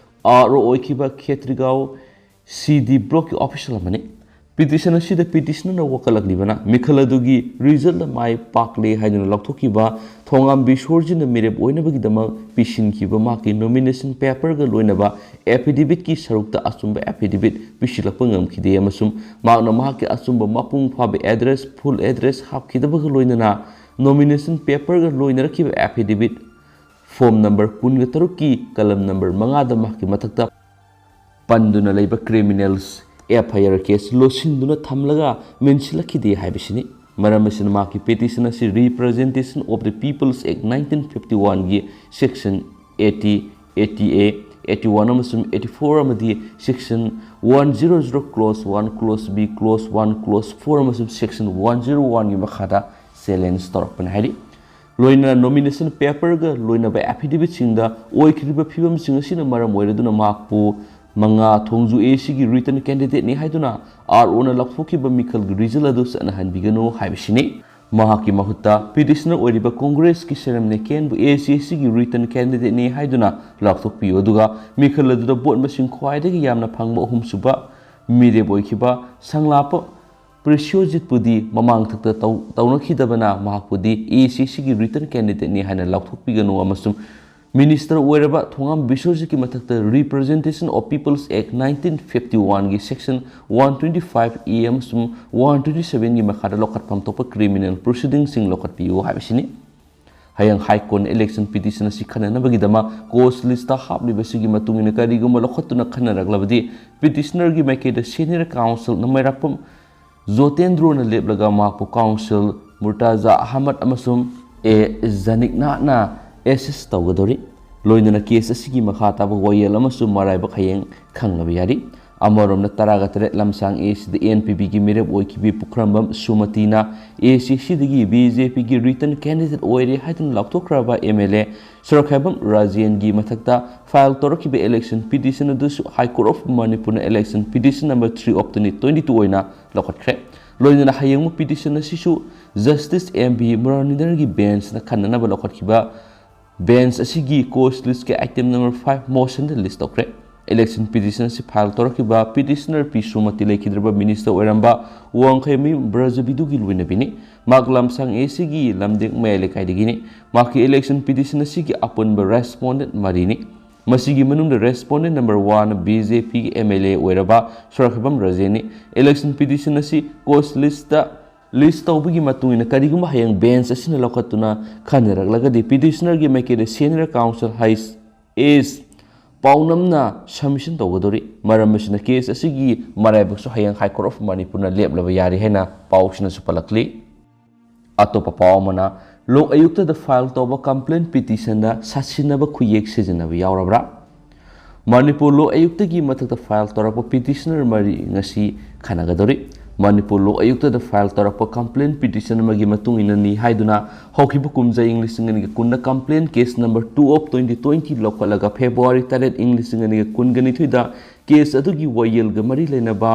ꯑꯥꯔ ꯑꯣ ꯑꯣꯏꯈꯤꯕ ꯈꯦꯇ꯭ꯔꯤꯒꯥꯎ ꯁꯤ ꯗꯤ blockꯀꯤ official ꯑꯃꯅꯤ꯫ Petition ꯑꯁꯤꯗ petitionerꯅ ꯋꯥꯀꯠꯂꯛꯂꯤꯕꯅ ꯃꯤꯈꯜ ꯑꯗꯨꯒꯤ resultꯅ ꯃꯥꯏ ꯄꯥꯛꯂꯦ ꯍꯥꯏꯗꯨꯅ ꯂꯥꯎꯊꯣꯛꯈꯤꯕ ꯊꯣꯉꯥꯝ ꯕꯤꯁꯣꯔꯖꯤꯠꯅ ꯃꯤꯔꯦꯞ ꯑꯣꯏꯅꯕꯒꯤꯗꯃꯛ ꯄꯤꯁꯤꯟꯈꯤꯕ ꯃꯍꯥꯛꯀꯤ nomination paperꯒ ꯂꯣꯏꯅꯕ affidavitꯀꯤ ꯁꯔꯨꯛꯇ ꯑꯆꯨꯝꯕ affidavit ꯄꯤꯁꯤꯜꯂꯛꯄ ꯉꯝꯈꯤꯗꯦ ꯑꯃꯁꯨꯡ ꯃꯍꯥꯛꯅ ꯃꯍꯥꯛꯀꯤ ꯑꯆꯨꯝꯕ ꯃꯄꯨꯡ ꯐꯥꯕ address, full address ꯍꯥꯞꯈꯤꯗꯕꯒ ꯂꯣꯏꯅꯅ nomination paperꯒ ꯂꯣꯏꯅꯔꯛꯈꯤꯕ affidavit form number ꯀꯨꯟꯒ ꯇꯔꯨꯛꯀꯤ column number ꯃꯉꯥꯗ ꯃꯍꯥꯛꯀꯤ ꯃꯊꯛꯇ ꯄꯟꯗꯨꯅ ꯂꯩꯕ criminals F I R case ꯂꯣꯠꯁꯤꯟꯗꯨꯅ ꯊꯝꯂꯒ ꯃꯦꯟꯁꯤꯜꯂꯛꯈꯤꯗꯦ ꯍꯥꯏꯕꯁꯤꯅꯤ꯫ ꯃꯔꯝ ꯑꯁꯤꯅ ꯃꯍꯥꯛꯀꯤ petition ꯑꯁꯤ Representation of the People's Act nineteen fifty one ꯒꯤ section eighty, eighty A, eighty one ꯑꯃꯁꯨꯡ eighty four ꯑꯃꯗꯤ section one zero zero clause one, clause B, clause one, clause four ꯑꯃꯁꯨꯡ section one zero one ꯒꯤ ꯃꯈꯥꯗ challenge ꯇꯧꯔꯛꯄꯅꯤ ꯍꯥꯏꯔꯤ꯫ ꯂꯣꯏꯅꯅ nomination paper ꯒ ꯂꯣꯏꯅꯕ affidavit ꯁꯤꯡꯗ ꯑꯣꯏꯈꯤꯕ ꯐꯤꯕꯝꯁꯤꯡ ꯑꯁꯤꯅ ꯃꯔꯝ ꯑꯣꯏꯔꯗꯨꯅ ꯃꯍꯥꯛꯄꯨ ꯃꯉꯥ ꯊꯣꯡꯖꯨ A C ꯒꯤ written candidate ꯅꯤ ꯍꯥꯏꯗꯨꯅ R O ꯅ ꯂꯥꯎꯊꯣꯛꯈꯤꯕ ꯃꯤꯈꯜꯒꯤ result ꯑꯗꯨ ꯆꯠꯅꯍꯟꯕꯤꯒꯅꯨ ꯍꯥꯏꯕꯁꯤꯅꯤ꯫ ꯃꯍꯥꯛꯀꯤ ꯃꯍꯨꯠꯇ petitioner ꯑꯣꯏꯔꯤꯕ Congress ꯀꯤ ꯁꯦꯔꯝꯅꯦ ꯀꯦꯟꯕꯨ A C A C ꯒꯤ written candidate ꯅꯤ ꯍꯥꯏꯗꯨꯅ ꯂꯥꯎꯊꯣꯛꯄꯤꯌꯨ, ꯑꯗꯨꯒ ꯃꯤꯈꯜ ꯑꯗꯨꯗ vote ꯃꯁꯤꯡ ꯈ꯭ꯋꯥꯏꯗꯒꯤ ꯌꯥꯝꯅ ꯐꯪꯕ ꯑꯍꯨꯝꯁꯨꯕ ꯃꯤꯔꯦꯞ ꯑꯣꯏꯈꯤꯕ ꯁꯪꯂꯥꯞꯄ ꯄ꯭ꯔꯤꯁꯤꯌꯣꯖꯤꯠꯄꯨꯗꯤ ꯃꯃꯥꯡ ꯊꯛꯇ ꯇꯧ-, ꯇꯧꯅꯈꯤꯗꯕꯅ ꯃꯍꯥꯛꯄꯨꯗꯤ A C A C ꯒꯤ written candidate ꯅꯤ ꯍꯥꯏꯅ ꯂꯥꯎꯊꯣꯛꯄꯤꯒꯅꯨ ꯑꯃꯁꯨꯡ minister ꯑꯣꯏꯔꯕ ꯊꯣꯉꯥꯝ ꯕꯤꯁ꯭ꯋꯖꯤꯠꯀꯤ ꯃꯊꯛꯇ Representation of People's Act nineteen fifty one ꯒꯤ section one twenty five A ꯑꯃꯁꯨꯡ one twenty seven ꯒꯤ ꯃꯈꯥꯗ ꯂꯧꯈꯠꯐꯝ ꯊꯣꯛꯄ criminal proceeding ꯁꯤꯡ ꯂꯧꯈꯠꯄꯤꯌꯨ ꯍꯥꯏꯕꯁꯤꯅꯤ꯫ ꯍꯌꯦꯡ High Court ꯅ election petition ꯑꯁꯤ ꯈꯟꯅꯅꯕꯒꯤꯗꯃꯛ cause list ꯇ ꯍꯥꯞꯂꯤꯕꯁꯤꯒꯤ ꯃꯇꯨꯡ ꯏꯟꯅ ꯀꯔꯤꯒꯨꯝꯕ ꯂꯧꯈꯠꯇꯨꯅ ꯈꯟꯅꯔꯛꯂꯕꯗꯤ, petitioner ꯒꯤ ꯃꯥꯏꯀꯩꯗ senior counsel ꯅ ꯃꯩꯔꯥꯛꯄꯝ ꯖꯣꯇꯦꯟꯗ꯭ꯔꯣꯅ ꯂꯦꯞꯂꯒ ꯃꯍꯥꯛꯄꯨ counsel ꯃꯨꯔꯇꯥꯖꯥ ꯑꯍꯃꯗ ꯑꯃꯁꯨꯡ A ꯖꯅꯤꯛꯅꯥꯠꯅ assist ꯇꯧꯒꯗꯧꯔꯤ꯫ ꯂꯣꯏꯅꯅ case ꯑꯁꯤꯒꯤ ꯃꯈꯥ ꯇꯥꯕ ꯋꯥꯌꯦꯜ ꯑꯃꯁꯨꯡ ꯃꯔꯥꯏꯕꯛ ꯍꯌꯦꯡ ꯈꯪꯂꯕ ꯌꯥꯔꯤ꯫ ꯑꯃꯔꯣꯝꯗ, ꯇꯔꯥꯒ ꯇꯔꯦꯠ ꯂꯝꯁꯥꯡ A C the N P P ꯒꯤ ꯃꯤꯔꯦꯞ ꯑꯣꯏꯈꯤꯕꯤ ꯄꯨꯈ꯭ꯔꯝꯕꯝ ꯁꯨꯃꯇꯤꯅ A C C ꯗꯒꯤ B J P ꯒꯤ written candidate ꯑꯣꯏꯔꯦ ꯍꯥꯏꯗꯨꯅ ꯂꯥꯎꯊꯣꯛꯈ꯭ꯔꯕ M L A ꯁꯣꯔꯣꯛꯈꯥꯏꯕꯝ ꯔꯥꯖꯦꯟꯒꯤ ꯃꯊꯛꯇ file ꯇꯧꯔꯛꯈꯤꯕ election petition ꯑꯗꯨꯁꯨ High Court of ꯃꯅꯤꯄꯨꯔꯅ election petition number three of twenty twenty two ꯑꯣꯏꯅ ꯂꯧꯈꯠꯈ꯭ꯔꯦ꯫ ꯂꯣꯏꯅꯅ ꯍꯌꯦꯡꯃꯨꯛ petition ꯑꯁꯤꯁꯨ Justice M V ꯃꯨꯔꯂꯤꯙꯔꯒꯤ bench ꯅ ꯈꯟꯅꯅꯕ ꯂꯧꯈꯠꯈꯤꯕ bench ꯑꯁꯤꯒꯤ cause list ꯀꯤ item number five motion ꯗ list ꯇꯧꯈ꯭ꯔꯦ꯫ Election petition ꯑꯁꯤ file ꯇꯧꯔꯛꯈꯤꯕ petitioner ꯄꯤ ꯁꯨꯃꯇꯤ ꯂꯩꯈꯤꯗ꯭ꯔꯕ minister ꯑꯣꯏꯔꯝꯕ ꯋꯥꯡꯈꯩꯃꯌꯨꯝ ꯕ꯭ꯔꯖꯕꯤꯗꯨꯒꯤ ꯂꯣꯏꯅꯕꯤꯅꯤ꯫ ꯃꯍꯥꯛ ꯂꯝꯁꯥꯡ A C ꯒꯤ ꯂꯝꯗꯦꯡ ꯃꯌꯥꯏ ꯂꯩꯀꯥꯏꯗꯒꯤꯅꯤ꯫ ꯃꯍꯥꯛꯀꯤ election petition ꯑꯁꯤꯒꯤ ꯑꯄꯨꯟꯕ respondent ꯃꯔꯤꯅꯤ꯫ ꯃꯁꯤꯒꯤ ꯃꯅꯨꯡꯗ respondent number one B J P ꯒꯤ M L A ꯑꯣꯏꯔꯕ ꯁꯣꯔꯣꯛꯈꯥꯏꯕꯝ ꯔꯥꯖꯦꯟꯅꯤ꯫ Election petition ꯑꯁꯤ cause list ꯇ list ꯇꯧꯕꯒꯤ ꯃꯇꯨꯡ ꯏꯟꯅ ꯀꯔꯤꯒꯨꯝꯕ ꯍꯌꯦꯡ bench ꯑꯁꯤꯅ ꯂꯧꯈꯠꯇꯨꯅ ꯈꯟꯅꯔꯛꯂꯒꯗꯤ, petitioner ꯒꯤ ꯃꯥꯏꯀꯩꯗ senior counsel H S ꯄꯥꯎꯅꯝꯅ submission ꯇꯧꯒꯗꯧꯔꯤ꯫ ꯃꯔꯝ ꯑꯁꯤꯅ case ꯑꯁꯤꯒꯤ ꯃꯔꯥꯏꯕꯛꯁꯨ ꯍꯌꯦꯡ High Court of ꯃꯅꯤꯄꯨꯔꯅ ꯂꯦꯞꯂꯕ ꯌꯥꯔꯤ ꯍꯥꯏꯅ ꯄꯥꯎꯁꯤꯅꯁꯨ ꯄꯜꯂꯛꯂꯤ꯫ ꯑꯇꯣꯞꯄ ꯄꯥꯎ ꯑꯃꯅ, ꯂꯣꯛ ꯑꯌꯨꯛꯇꯗ ꯐꯥꯏꯜ ꯇꯧꯕ ꯀꯝꯄ꯭ꯂꯦꯟ ꯄꯤꯇꯤꯁꯟꯗ ꯁꯥꯁꯤꯟꯅꯕ ꯈꯨꯌꯦꯛ ꯁꯤꯖꯤꯟꯅꯕ ꯌꯥꯎꯔꯕ꯭ꯔꯥ? ꯃꯅꯤꯄꯨꯔ ꯂꯣꯛ ꯑꯌꯨꯛꯇꯒꯤ ꯃꯊꯛꯇ ꯐꯥꯏꯜ ꯇꯧꯔꯛꯄ ꯄꯤꯇꯤꯁꯅꯔ ꯃꯔꯤ ꯉꯁꯤ ꯈꯟꯅꯒꯗꯧꯔꯤ꯫ ꯃꯅꯤꯄꯨꯔ ꯂꯣꯛ ꯑꯌꯨꯛꯇꯗ ꯐꯥꯏꯜ ꯇꯧꯔꯛꯄ ꯀꯝꯄ꯭ꯂꯦꯟ ꯄꯤꯇꯤꯁꯟ ꯑꯃꯒꯤ ꯃꯇꯨꯡ ꯏꯟꯅꯅꯤ ꯍꯥꯏꯗꯨꯅ ꯍꯧꯈꯤꯕ ꯀꯨꯝꯖꯥ ꯏꯪ ꯂꯤꯁꯤꯡ ꯑꯅꯤꯒ ꯀꯨꯟꯗ complaint case number two of twenty twenty ꯂꯧꯈꯠꯂꯒ ꯐꯦꯕ꯭ꯔꯨꯋꯥꯔꯤ ꯇꯔꯦꯠ ꯏꯪ ꯂꯤꯁꯤꯡ ꯑꯅꯤꯒ ꯀꯨꯟꯒ ꯅꯤꯊꯣꯏꯗ ꯀꯦꯁ ꯑꯗꯨꯒꯤ ꯋꯥꯌꯦꯜꯒ ꯃꯔꯤ ꯂꯩꯅꯕ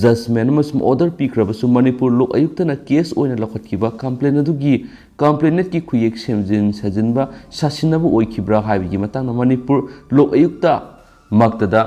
ꯖꯖꯃꯦꯟ ꯑꯃꯁꯨꯡ ꯑꯣꯔꯗꯔ ꯄꯤꯈ꯭ꯔꯕꯁꯨ ꯃꯅꯤꯄꯨꯔ ꯂꯣꯛ ꯑꯌꯨꯛꯇꯅ ꯀꯦꯁ ꯑꯣꯏꯅ ꯂꯧꯈꯠꯈꯤꯕ ꯀꯝꯄ꯭ꯂꯦꯟ ꯑꯗꯨꯒꯤ ꯀꯝꯄ꯭ꯂꯦꯅꯦꯟꯠꯀꯤ ꯈꯨꯌꯦꯛ ꯁꯦꯝꯖꯤꯟ ꯁꯥꯖꯤꯟꯕ ꯁꯥꯁꯤꯟꯅꯕ ꯑꯣꯏꯈꯤꯕ꯭ꯔꯥ ꯍꯥꯏꯕꯒꯤ ꯃꯇꯥꯡꯗ ꯃꯅꯤꯄꯨꯔ ꯂꯣꯛ ꯑꯌꯨꯛꯇ ꯃꯛꯇꯗ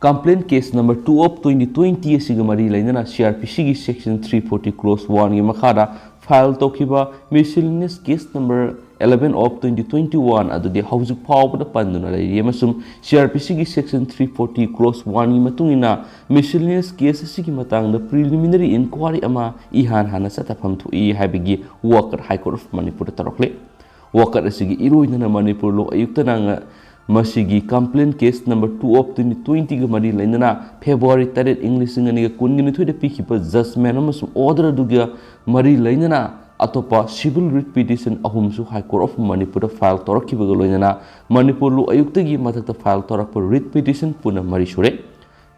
complaint case number two of twenty twenty ꯑꯁꯤꯒ ꯃꯔꯤ ꯂꯩꯅꯅ ꯁꯤ ꯑꯥꯔ ꯄꯤ ꯁꯤꯒꯤ section three forty clause one ꯒꯤ ꯃꯈꯥꯗ ꯐꯥꯏꯜ ꯇꯧꯈꯤꯕ miscellaneous case number eleven of twenty twenty one ꯑꯗꯨꯗꯤ ꯍꯧꯖꯤꯛ ꯐꯥꯎꯕꯗ ꯄꯟꯗꯨꯅ ꯂꯩꯔꯤ ꯑꯃꯁꯨꯡ ꯁꯤ ꯑꯥꯔ ꯄꯤ ꯁꯤꯒꯤ section three forty clause one ꯒꯤ ꯃꯇꯨꯡ ꯏꯟꯅ ꯃꯤꯁꯤꯂꯤꯅꯤꯌꯁ ꯀꯦꯁ ꯑꯁꯤꯒꯤ ꯃꯇꯥꯡꯗ ꯄ꯭ꯔꯤꯂꯤꯃꯤꯅꯔꯤ ꯏꯟꯀ꯭ꯋꯥꯔꯤ ꯑꯃ ꯏꯍꯥꯟ ꯍꯥꯟꯅ ꯆꯠꯊꯐꯝ ꯊꯣꯛꯏ ꯍꯥꯏꯕꯒꯤ ꯋꯥꯀꯠ ꯍꯥꯏ ꯀꯣꯔꯠ ꯑꯣꯐ ꯃꯅꯤꯄꯨꯔꯗ ꯇꯧꯔꯛꯂꯤ꯫ ꯋꯥꯀꯠ ꯑꯁꯤꯒꯤ ꯏꯔꯣꯏꯅꯅ ꯃꯅꯤꯄꯨꯔ ꯂꯣꯛ ꯑꯌꯨꯛꯇꯅ ꯉ-, ꯃꯁꯤꯒꯤ complaint case number two of twenty twenty ꯒ ꯃꯔꯤ ꯂꯩꯅꯅ ꯐꯦꯕ꯭ꯔꯨꯋꯥꯔꯤ ꯇꯔꯦꯠ ꯏꯪ ꯂꯤꯁꯤꯡ ꯑꯅꯤꯒ ꯀꯨꯟꯒ ꯅꯤꯊꯣꯏꯗ ꯄꯤꯈꯤꯕ ꯖꯖꯃꯦꯟ ꯑꯃꯁꯨꯡ ꯑꯣꯔꯗꯔ ꯑꯗꯨꯒ ꯃꯔꯤ ꯂꯩꯅꯅ ꯑꯇꯣꯞꯄ ꯁꯤꯚꯤꯜ ꯔꯤꯠ ꯄꯤꯇꯤꯁꯟ ꯑꯍꯨꯝꯁꯨ ꯍꯥꯏ ꯀꯣꯔꯠ ꯑꯣꯐ ꯃꯅꯤꯄꯨꯔꯗ ꯐꯥꯏꯜ ꯇꯧꯔꯛꯈꯤꯕꯒ ꯂꯣꯏꯅꯅ ꯃꯅꯤꯄꯨꯔ ꯂꯣꯛ ꯑꯌꯨꯛꯇꯒꯤ ꯃꯊꯛꯇ ꯐꯥꯏꯜ ꯇꯧꯔꯛꯄ ꯔꯤꯠ ꯄꯤꯇꯤꯁꯟ ꯄꯨꯟꯅ ꯃꯔꯤ ꯁꯨꯔꯦ꯫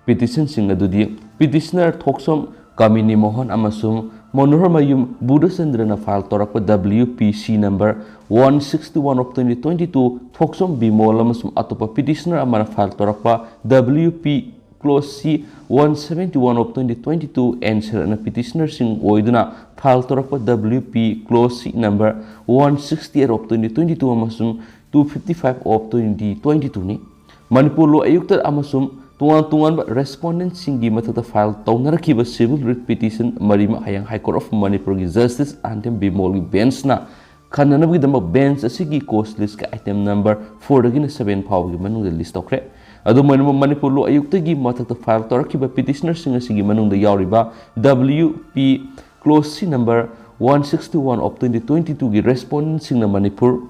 ꯄꯤꯇꯤꯁꯟꯁꯤꯡ ꯑꯗꯨꯗꯤ ꯄꯤꯇꯤꯁꯅꯔ ꯊꯣꯛꯁꯣꯝ ꯀꯥꯃꯤꯅꯤ ꯃꯣꯍꯟ ꯑꯃꯁꯨꯡ ꯃꯅꯣꯍꯔꯃꯌꯨꯝ ꯕꯨꯙꯆꯟꯗ꯭ꯔꯅ ꯐꯥꯏꯜ ꯇꯧꯔꯛꯄ W P C number one sixty one of twenty twenty two, ꯊꯣꯛꯁꯣꯝ Bimol ꯑꯃꯁꯨꯡ ꯑꯇꯣꯞꯄ ꯄꯤꯇꯤꯁꯅꯔ ꯑꯃꯅ ꯐꯥꯏꯜ ꯇꯧꯔꯛꯄ W P clause C one seventy one of twenty twenty two, ꯑꯦꯟꯁꯔꯅ ꯄꯤꯇꯤꯁꯅꯔꯁꯤꯡ ꯑꯣꯏꯗꯨꯅ ꯐꯥꯏꯜ ꯇꯧꯔꯛꯄ W P clause C number one sixty eight of twenty twenty two ꯑꯃꯁꯨꯡ two fifty five of twenty twenty two ꯅꯤ꯫ ꯃꯅꯤꯄꯨꯔ ꯂꯣꯛ ꯑꯌꯨꯛꯇ ꯑꯃꯁꯨꯡ ꯇꯣꯉꯥꯟ ꯇꯣꯉꯥꯟꯕ ꯔꯦꯁꯄꯣꯟꯗꯦꯟꯠꯁꯤꯡꯒꯤ ꯃꯊꯛꯇ file ꯇꯧꯅꯔꯛꯈꯤꯕ civil writ petition ꯃꯔꯤꯃꯛ ꯍꯌꯦꯡ ꯍꯥꯏ ꯀꯣꯔꯠ ꯑꯣꯐ ꯃꯅꯤꯄꯨꯔꯒꯤ ꯖꯁꯇꯤꯁ ꯑꯥꯔ ꯗꯤ ꯑꯦꯝ ꯕꯤꯃꯣꯜꯒꯤ ꯕꯦꯟꯁꯅ ꯈꯟꯅꯅꯕꯒꯤꯗꯃꯛ ꯕꯦꯟꯁ ꯑꯁꯤꯒꯤ ꯀꯣꯁ ꯂꯤꯁꯀꯤ ꯑꯥꯏꯇꯦꯝ ꯅꯝꯕꯔ four ꯗꯒꯤꯅ seven ꯐꯥꯎꯕꯒꯤ ꯃꯅꯨꯡꯗ ꯂꯤꯁ ꯇꯧꯈ꯭ꯔꯦ꯫ ꯑꯗꯨꯝ ꯑꯣꯏꯅꯃꯛ ꯃꯅꯤꯄꯨꯔ ꯂꯣꯛ ꯑꯌꯨꯛꯇꯒꯤ ꯃꯊꯛꯇ ꯐꯥꯏꯜ ꯇꯧꯔꯛꯈꯤꯕ ꯄꯤꯇꯤꯁꯅꯔꯁꯤꯡ ꯑꯁꯤꯒꯤ ꯃꯅꯨꯡꯗ ꯌꯥꯎꯔꯤꯕ W P clause C number one sixty one of twenty twenty two ꯒꯤ ꯔꯦꯁꯄꯣꯟꯗꯦꯟꯠꯁꯤꯡꯅ ꯃꯅꯤꯄꯨꯔ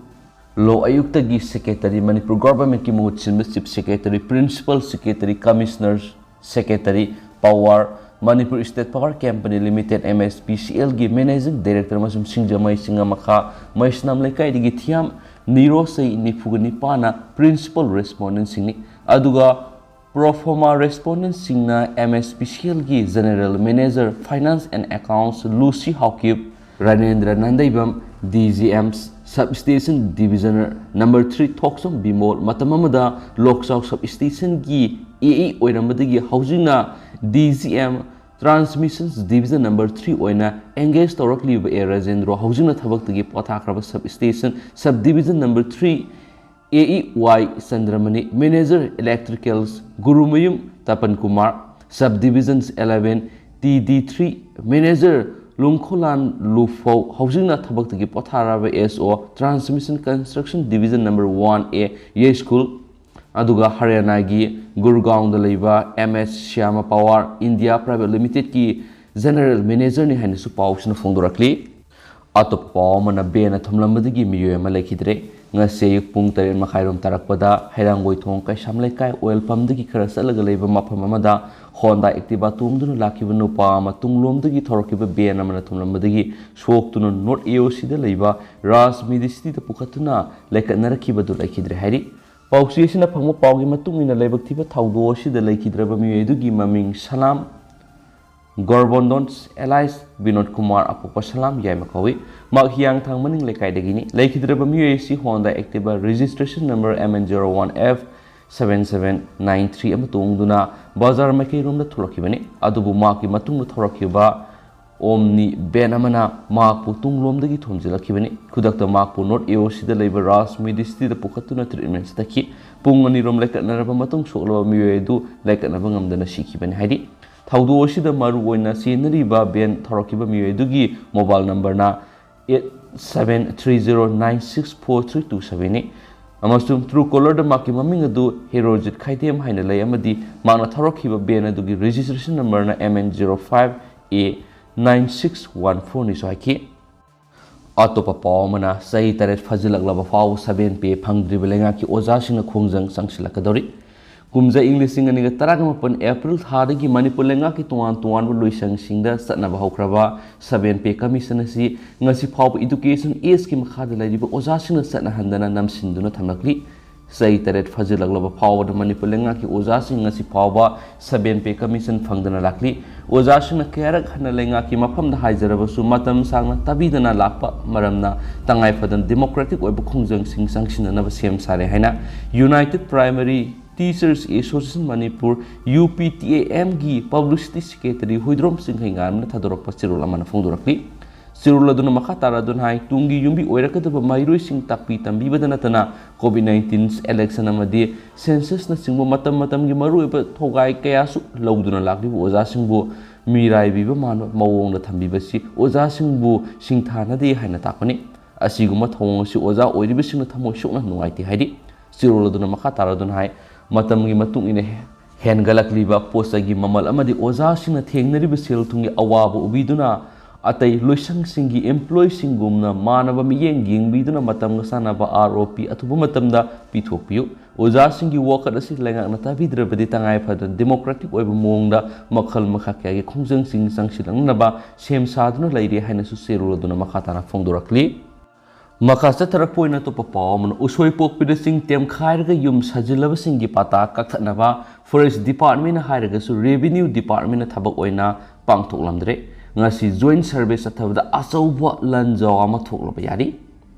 ꯂꯣꯛ ꯑꯌꯨꯛꯇꯒꯤ ꯁꯦꯀ꯭ꯔꯦꯇꯔꯤ, ꯃꯅꯤꯄꯨꯔ ꯒꯣꯚꯔꯟꯃꯦꯟꯠꯀꯤ ꯃꯍꯨꯠ ꯁꯤꯟꯕ chief secretary, principal secretary, commissioner secretary, power, Manipur state power company limited, M S P C ꯑꯦꯜꯒꯤ ꯃꯦꯅꯦꯖꯤꯡ ꯗꯥꯏꯔꯦꯛꯇꯔ ꯑꯃꯁꯨꯡ ꯁꯤꯡꯖꯃꯩ ꯆꯤꯡꯉꯝ ꯃꯈꯥ ꯃꯩꯁꯅꯥꯝ ꯂꯩꯀꯥꯏꯗꯒꯤ ꯊꯤꯌꯥꯝ ꯅꯤꯔꯣ ꯆꯍꯤ ꯅꯤꯐꯨꯒ ꯅꯤꯄꯥꯟꯅ principle ꯔꯦꯁꯄꯣꯟꯗꯦꯟꯁꯤꯡꯅꯤ꯫ ꯑꯗꯨꯒ ꯄ꯭ꯔꯣꯐꯣꯃꯥ ꯔꯦꯁꯄꯣꯟꯗꯦꯟꯁꯤꯡꯅ M S P C ꯑꯦꯜꯒꯤ general manager finance and accounts Lucy Haokip, Ranendra Nandeibam, D G M sub station division number three Thokchom Bimol, ꯃꯇꯝ ꯑꯃꯗ ꯂꯣꯛꯆꯥꯎ sub ꯁ꯭ꯇꯦꯁꯟꯒꯤ ꯑꯦ ꯏ ꯑꯣꯏꯔꯝꯕꯗꯒꯤ ꯍꯧꯖꯤꯛꯅ D G M transmission division number three ꯑꯣꯏꯅ ꯑꯦꯡꯒꯦꯖ ꯇꯧꯔꯛꯂꯤꯕ ꯑꯦ ꯔꯥꯖꯦꯟꯗ꯭ꯔꯣ ꯍꯧꯖꯤꯛꯅ ꯊꯕꯛꯇꯒꯤ ꯄꯣꯊꯥꯈ꯭ꯔꯕ sub station sub division number three A E Y Chandramani, manager electricals Gurumayum Tapan Kumar, sub divisions eleven T D three manager ꯂꯨꯡꯈꯣꯂꯥꯟ Luphou ꯍꯧꯖꯤꯛꯅ ꯊꯕꯛꯇꯒꯤ ꯄꯣꯊꯥꯔꯕ S O transmission construction division number one A Yaiskul, ꯑꯗꯨꯒ ꯍꯔꯤꯌꯥꯅꯥꯒꯤ ꯒꯨꯔꯒꯥꯎꯟꯗ ꯂꯩꯕ M S Shyama power India private ꯂꯤꯃꯤꯇꯦꯗꯀꯤ ꯖꯦꯅꯦꯔꯦꯜ ꯃꯦꯅꯦꯖꯔꯅꯤ ꯍꯥꯏꯅꯁꯨ ꯄꯥꯎꯁꯤꯅ ꯐꯣꯡꯗꯣꯔꯛꯂꯤ꯫ ꯑꯇꯣꯞꯄ ꯄꯥꯎ ꯑꯃꯅ, ꯚꯦꯟꯅ ꯊꯣꯝꯂꯝꯕꯗꯒꯤ ꯃꯤꯑꯣꯏ ꯑꯃ ꯂꯩꯈꯤꯗ꯭ꯔꯦ꯫ ꯉꯁꯤ ꯑꯌꯨꯛ ꯄꯨꯡ ꯇꯔꯦꯠ ꯃꯈꯥꯏꯔꯣꯝ ꯇꯥꯔꯛꯄꯗ ꯍꯩꯔꯥꯡꯒꯣꯏꯊꯣꯡ ꯀꯩꯁꯥꯝ ꯂꯩꯀꯥꯏ ꯑꯣꯏꯜ ꯄꯝꯗꯒꯤ ꯈꯔ ꯆꯠꯂꯒ ꯂꯩꯕ ꯃꯐꯝ ꯑꯃꯗ ꯍꯣꯟꯗꯥ ꯑꯦꯛꯇꯤꯚꯥ ꯇꯣꯡꯗꯨꯅ ꯂꯥꯛꯈꯤꯕ ꯅꯨꯄꯥ ꯑꯃ ꯇꯨꯡꯂꯣꯝꯗꯒꯤ ꯊꯧꯔꯛꯈꯤꯕ ꯚꯦꯟ ꯑꯃꯅ ꯊꯣꯝꯂꯝꯕꯗꯒꯤ ꯁꯣꯛꯇꯨꯅ ꯅꯣꯔꯠ ꯑꯦ ꯑꯣ ꯁꯤꯗ ꯂꯩꯕ ꯔꯥꯖ ꯃꯦꯗꯤꯁꯤꯇꯤꯗ ꯄꯨꯈꯠꯇꯨꯅ ꯂꯩꯀꯠꯅꯔꯛꯈꯤꯕꯗꯨ ꯂꯩꯈꯤꯗ꯭ꯔꯦ ꯍꯥꯏꯔꯤ꯫ ꯄꯥꯎꯆꯦ ꯑꯁꯤꯅ ꯐꯪꯕ ꯄꯥꯎꯒꯤ ꯃꯇꯨꯡ ꯏꯟꯅ, ꯂꯥꯏꯕꯛ ꯊꯤꯕ ꯊꯧꯗꯣꯛ ꯑꯁꯤꯗ ꯂꯩꯈꯤꯗ꯭ꯔꯕ ꯃꯤꯑꯣꯏ ꯑꯗꯨꯒꯤ ꯃꯃꯤꯡ ꯁꯂꯥꯝ ꯒꯣꯔꯕꯣꯟꯗꯣꯟꯁ ꯑꯦꯂꯥꯏꯁ ꯕꯤꯅꯣꯗ ꯀꯨꯃꯥꯔ ꯑꯄꯣꯛꯄ ꯁꯂꯥꯝ ꯌꯥꯏꯃ ꯀꯧꯏ꯫ ꯃꯍꯥꯛ ꯍꯤꯌꯥꯡꯊꯥꯡ ꯃꯅꯤꯡ ꯂꯩꯀꯥꯏꯗꯒꯤꯅꯤ꯫ ꯂꯩꯈꯤꯗ꯭ꯔꯕ ꯃꯤꯑꯣꯏ ꯑꯁꯤ Honda Activa registration number M N zero one F seven seven nine three ꯑꯃ ꯇꯣꯡꯗꯨꯅ ꯕꯖꯥꯔ ꯃꯥꯏꯀꯩꯔꯣꯝꯗ ꯊꯣꯛꯂꯛꯈꯤꯕꯅꯤ꯫ ꯑꯗꯨꯕꯨ ꯃꯍꯥꯛꯀꯤ ꯃꯇꯨꯡꯗ ꯊꯧꯔꯛꯈꯤꯕ ꯑꯣꯝꯅꯤ ꯚꯦꯟ ꯑꯃꯅ ꯃꯍꯥꯛꯄꯨ ꯇꯨꯡꯂꯣꯝꯗꯒꯤ ꯊꯣꯝꯖꯤꯜꯂꯛꯈꯤꯕꯅꯤ꯫ ꯈꯨꯗꯛꯇ ꯃꯍꯥꯛꯄꯨ ꯅꯣꯔꯠ ꯑꯦ ꯑꯣ ꯁꯤꯗ ꯂꯩꯕ ꯔꯥꯖ ꯃꯦꯗꯤꯁꯤꯇꯤꯗ ꯄꯨꯈꯠꯇꯨꯅ ꯇ꯭ꯔꯤꯠꯃꯦꯟ ꯆꯠꯊꯈꯤ꯫ ꯄꯨꯡ ꯑꯅꯤꯔꯣꯝ ꯂꯩꯀꯠꯅꯔꯕ ꯃꯇꯨꯡ ꯁꯣꯛꯂꯕ ꯃꯤꯑꯣꯏ ꯑꯗꯨ ꯂꯩꯀꯠꯅꯕ ꯉꯝꯗꯅ ꯁꯤꯈꯤꯕꯅꯤ ꯍꯥꯏꯔꯤ꯫ ꯊꯧꯗꯣꯛ ꯑꯁꯤꯗ ꯃꯔꯨ ꯑꯣꯏꯅ ꯆꯦꯟꯅꯔꯤꯕ ꯚꯦꯟ ꯊꯧꯔꯛꯈꯤꯕ ꯃꯤꯑꯣꯏ ꯑꯗꯨꯒꯤ ꯃꯣꯕꯥꯏꯜ ꯅꯝꯕꯔꯅ eight seven three zero nine six four three two ꯁꯕꯦꯟꯅꯤ ꯑꯃꯁꯨꯡ ꯇ꯭ꯔꯨ ꯀꯣꯂꯔꯗ ꯃꯍꯥꯛꯀꯤ ꯃꯃꯤꯡ ꯑꯗꯨ ꯍꯦꯔꯣꯖꯤꯠ ꯈꯥꯏꯗꯦꯝ ꯍꯥꯏꯅ ꯂꯩ ꯑꯃꯗꯤ ꯃꯍꯥꯛꯅ ꯊꯧꯔꯛꯈꯤꯕ ꯚꯦꯟ ꯑꯗꯨꯒꯤ ꯔꯦꯖꯤꯁꯇ꯭ꯔꯦꯁꯟ ꯅꯝꯕꯔꯅ M N zero five A nine six one ꯐꯣꯔꯅꯤꯁꯨ ꯍꯥꯏꯈꯤ꯫ ꯑꯇꯣꯞꯄ ꯄꯥꯎ ꯑꯃꯅ, ꯆꯍꯤ ꯇꯔꯦꯠ ꯐꯥꯖꯤꯜꯂꯛꯂꯕ ꯐꯥꯎꯕ ꯁꯕꯦꯟ ꯄꯦ ꯐꯪꯗ꯭ꯔꯤꯕ ꯂꯩꯉꯥꯛꯀꯤ ꯑꯣꯖꯥꯁꯤꯡꯅ ꯈꯣꯡꯖꯪ ꯆꯪꯁꯤꯜꯂꯛꯀꯗꯧꯔꯤ꯫ ꯀꯨꯝꯖꯥ ꯏꯪ ꯂꯤꯁꯤꯡ ꯑꯅꯤꯒ ꯇꯔꯥꯃꯥꯄꯟ April ꯊꯥꯗꯒꯤ ꯃꯅꯤꯄꯨꯔ ꯂꯩꯉꯥꯛꯀꯤ ꯇꯣꯉꯥꯟ ꯇꯣꯉꯥꯟꯕ ꯂꯣꯏꯁꯪꯁꯤꯡꯗ ꯆꯠꯅꯕ ꯍꯧꯈ꯭ꯔꯕ seven pay commission ꯑꯁꯤ ꯉꯁꯤ ꯐꯥꯎꯕ Education Act ꯀꯤ ꯃꯈꯥꯗ ꯂꯩꯔꯤꯕ ꯑꯣꯖꯥꯁꯤꯡꯅ ꯆꯠꯅꯍꯟꯗꯅ ꯅꯝꯁꯤꯟꯗꯨꯅ ꯊꯝꯂꯛꯂꯤ꯫ ꯆꯍꯤ ꯇꯔꯦꯠ ꯐꯥꯖꯤꯜꯂꯛꯂꯕ ꯐꯥꯎꯕꯗ ꯃꯅꯤꯄꯨꯔ ꯂꯩꯉꯥꯛꯀꯤ ꯑꯣꯖꯥꯁꯤꯡ ꯉꯁꯤ ꯐꯥꯎꯕ seven pay commission ꯐꯪꯗꯅ ꯂꯥꯛꯂꯤ꯫ ꯑꯣꯖꯥꯁꯤꯡꯅ ꯀꯌꯥꯔꯛ ꯍꯟꯅ ꯂꯩꯉꯥꯛꯀꯤ ꯃꯐꯝꯗ ꯍꯥꯏꯖꯔꯕꯁꯨ ꯃꯇꯝ ꯁꯥꯡꯅ ꯇꯥꯕꯤꯗꯅ ꯂꯥꯛꯄ ꯃꯔꯝꯅ ꯇꯉꯥꯏ ꯐꯗꯅ democratic ꯑꯣꯏꯕ ꯈꯣꯡꯖꯪꯁꯤꯡ ꯆꯪꯁꯤꯟꯅꯅꯕ ꯁꯦꯝ ꯁꯥꯔꯦ ꯍꯥꯏꯅ United Primary Teachers Association Manipur, U P T A M ꯒꯤ publicity secretary ꯍꯨꯏꯗ꯭ꯔꯣꯝ ꯆꯤꯡꯈꯩꯉꯥꯟꯕꯅ ꯊꯥꯗꯣꯔꯛꯄ ꯆꯦꯔꯣꯜ ꯑꯃꯅ ꯐꯣꯡꯗꯣꯔꯛꯂꯤ꯫ ꯆꯦꯔꯣꯜ ꯑꯗꯨꯅ ꯃꯈꯥ ꯇꯥꯔꯗꯨꯅ ꯍꯥꯏ, ꯇꯨꯡꯒꯤ ꯌꯨꯝꯕꯤ ꯑꯣꯏꯔꯛꯀꯗꯕ ꯃꯍꯩꯔꯣꯏꯁꯤꯡ ꯇꯥꯛꯄꯤ ꯇꯝꯕꯤꯕꯗ ꯅꯠꯇꯅ COVID nineteen election ꯑꯃꯗꯤ census ꯅꯆꯤꯡꯕ ꯃꯇꯝ ꯃꯇꯝꯒꯤ ꯃꯔꯨꯑꯣꯏꯕ ꯊꯧꯒꯥꯏ ꯀꯌꯥꯁꯨ ꯂꯧꯗꯨꯅ ꯂꯥꯛꯂꯤꯕ ꯑꯣꯖꯥꯁꯤꯡꯕꯨ ꯃꯤꯔꯥꯏꯕꯤꯕ ꯃꯥꯟꯕ ꯃꯑꯣꯡꯗ ꯊꯝꯕꯤꯕꯁꯤ ꯑꯣꯖꯥꯁꯤꯡꯕꯨ ꯁꯤꯡꯊꯥꯅꯗꯦ ꯍꯥꯏꯅ ꯇꯥꯛꯄꯅꯤ꯫ ꯑꯁꯤꯒꯨꯝꯕ ꯊꯧꯑꯣꯡ ꯑꯁꯤ ꯑꯣꯖꯥ ꯑꯣꯏꯔꯤꯕꯁꯤꯡꯅ ꯊꯃꯣꯏ ꯁꯣꯛꯅ ꯅꯨꯡꯉꯥꯏꯇꯦ ꯍꯥꯏꯔꯤ꯫ ꯆꯦꯔꯣꯜ ꯑꯗꯨꯅ ꯃꯈꯥ ꯇꯥꯔꯗꯨꯅ ꯍꯥꯏ, ꯃꯇꯝꯒꯤ ꯃꯇꯨꯡ ꯏꯟꯅ ꯍꯦꯟꯒꯠꯂꯛꯂꯤꯕ ꯄꯣꯠ ꯆꯩꯒꯤ ꯃꯃꯜ ꯑꯃꯗꯤ ꯑꯣꯖꯥꯁꯤꯡꯅ ꯊꯦꯡꯅꯔꯤꯕ ꯁꯦꯜ ꯊꯨꯝꯒꯤ ꯑꯋꯥꯕ ꯎꯕꯤꯗꯨꯅ ꯑꯇꯩ ꯂꯣꯏꯁꯪꯁꯤꯡꯒꯤ employeeꯁꯤꯡꯒꯨꯝꯅ ꯃꯥꯟꯅꯕ ꯃꯤꯠꯌꯦꯡ ꯌꯦꯡꯕꯤꯗꯨꯅ ꯃꯇꯝꯒ ꯆꯥꯟꯅꯕ R O P ꯑꯊꯨꯕ ꯃꯇꯝꯗ ꯄꯤꯊꯣꯛꯄꯤꯌꯨ꯫ ꯑꯣꯖꯥꯁꯤꯡꯒꯤ ꯋꯥꯀꯠ ꯑꯁꯤ ꯂꯩꯉꯥꯛꯅ ꯇꯥꯕꯤꯗ꯭ꯔꯕꯗꯤ ꯇꯉꯥꯏ ꯐꯗꯅ democratic ꯑꯣꯏꯕ ꯃꯑꯣꯡꯗ ꯃꯈꯜ ꯃꯈꯥ ꯀꯌꯥꯒꯤ ꯈꯣꯡꯖꯪꯁꯤꯡ ꯆꯪꯁꯤꯜꯂꯛꯅꯅꯕ ꯁꯦꯝ ꯁꯥꯗꯨꯅ ꯂꯩꯔꯤ ꯍꯥꯏꯅꯁꯨ ꯆꯦꯔꯣꯜ ꯑꯗꯨꯅ ꯃꯈꯥ ꯇꯥꯅ ꯐꯣꯡꯗꯣꯔꯛꯂꯤ꯫ ꯃꯈꯥ ꯆꯠꯊꯔꯛꯄ ꯑꯣꯏꯅ ꯑꯇꯣꯞꯄ ꯄꯥꯎ ꯑꯃꯅ, ꯎꯁꯣꯏ ꯄꯣꯛꯄꯤꯗ ꯆꯤꯡ ꯇꯦꯝꯈꯥꯏꯔꯒ ꯌꯨꯝ ꯁꯥꯖꯤꯜꯂꯕꯁꯤꯡꯒꯤ ꯄꯥꯇꯥ ꯀꯛꯊꯠꯅꯕ forest departmentꯅ ꯍꯥꯏꯔꯒꯁꯨ revenue departmentꯅ ꯊꯕꯛ ꯑꯣꯏꯅ ꯄꯥꯡꯊꯣꯛꯂꯝꯗ꯭ꯔꯦ꯫ ꯉꯁꯤ joint survey ꯆꯠꯊꯕꯗ ꯑꯆꯧꯕ ꯂꯥꯟꯖꯥꯎ ꯑꯃ ꯊꯣꯛꯂꯕ ꯌꯥꯔꯤ꯫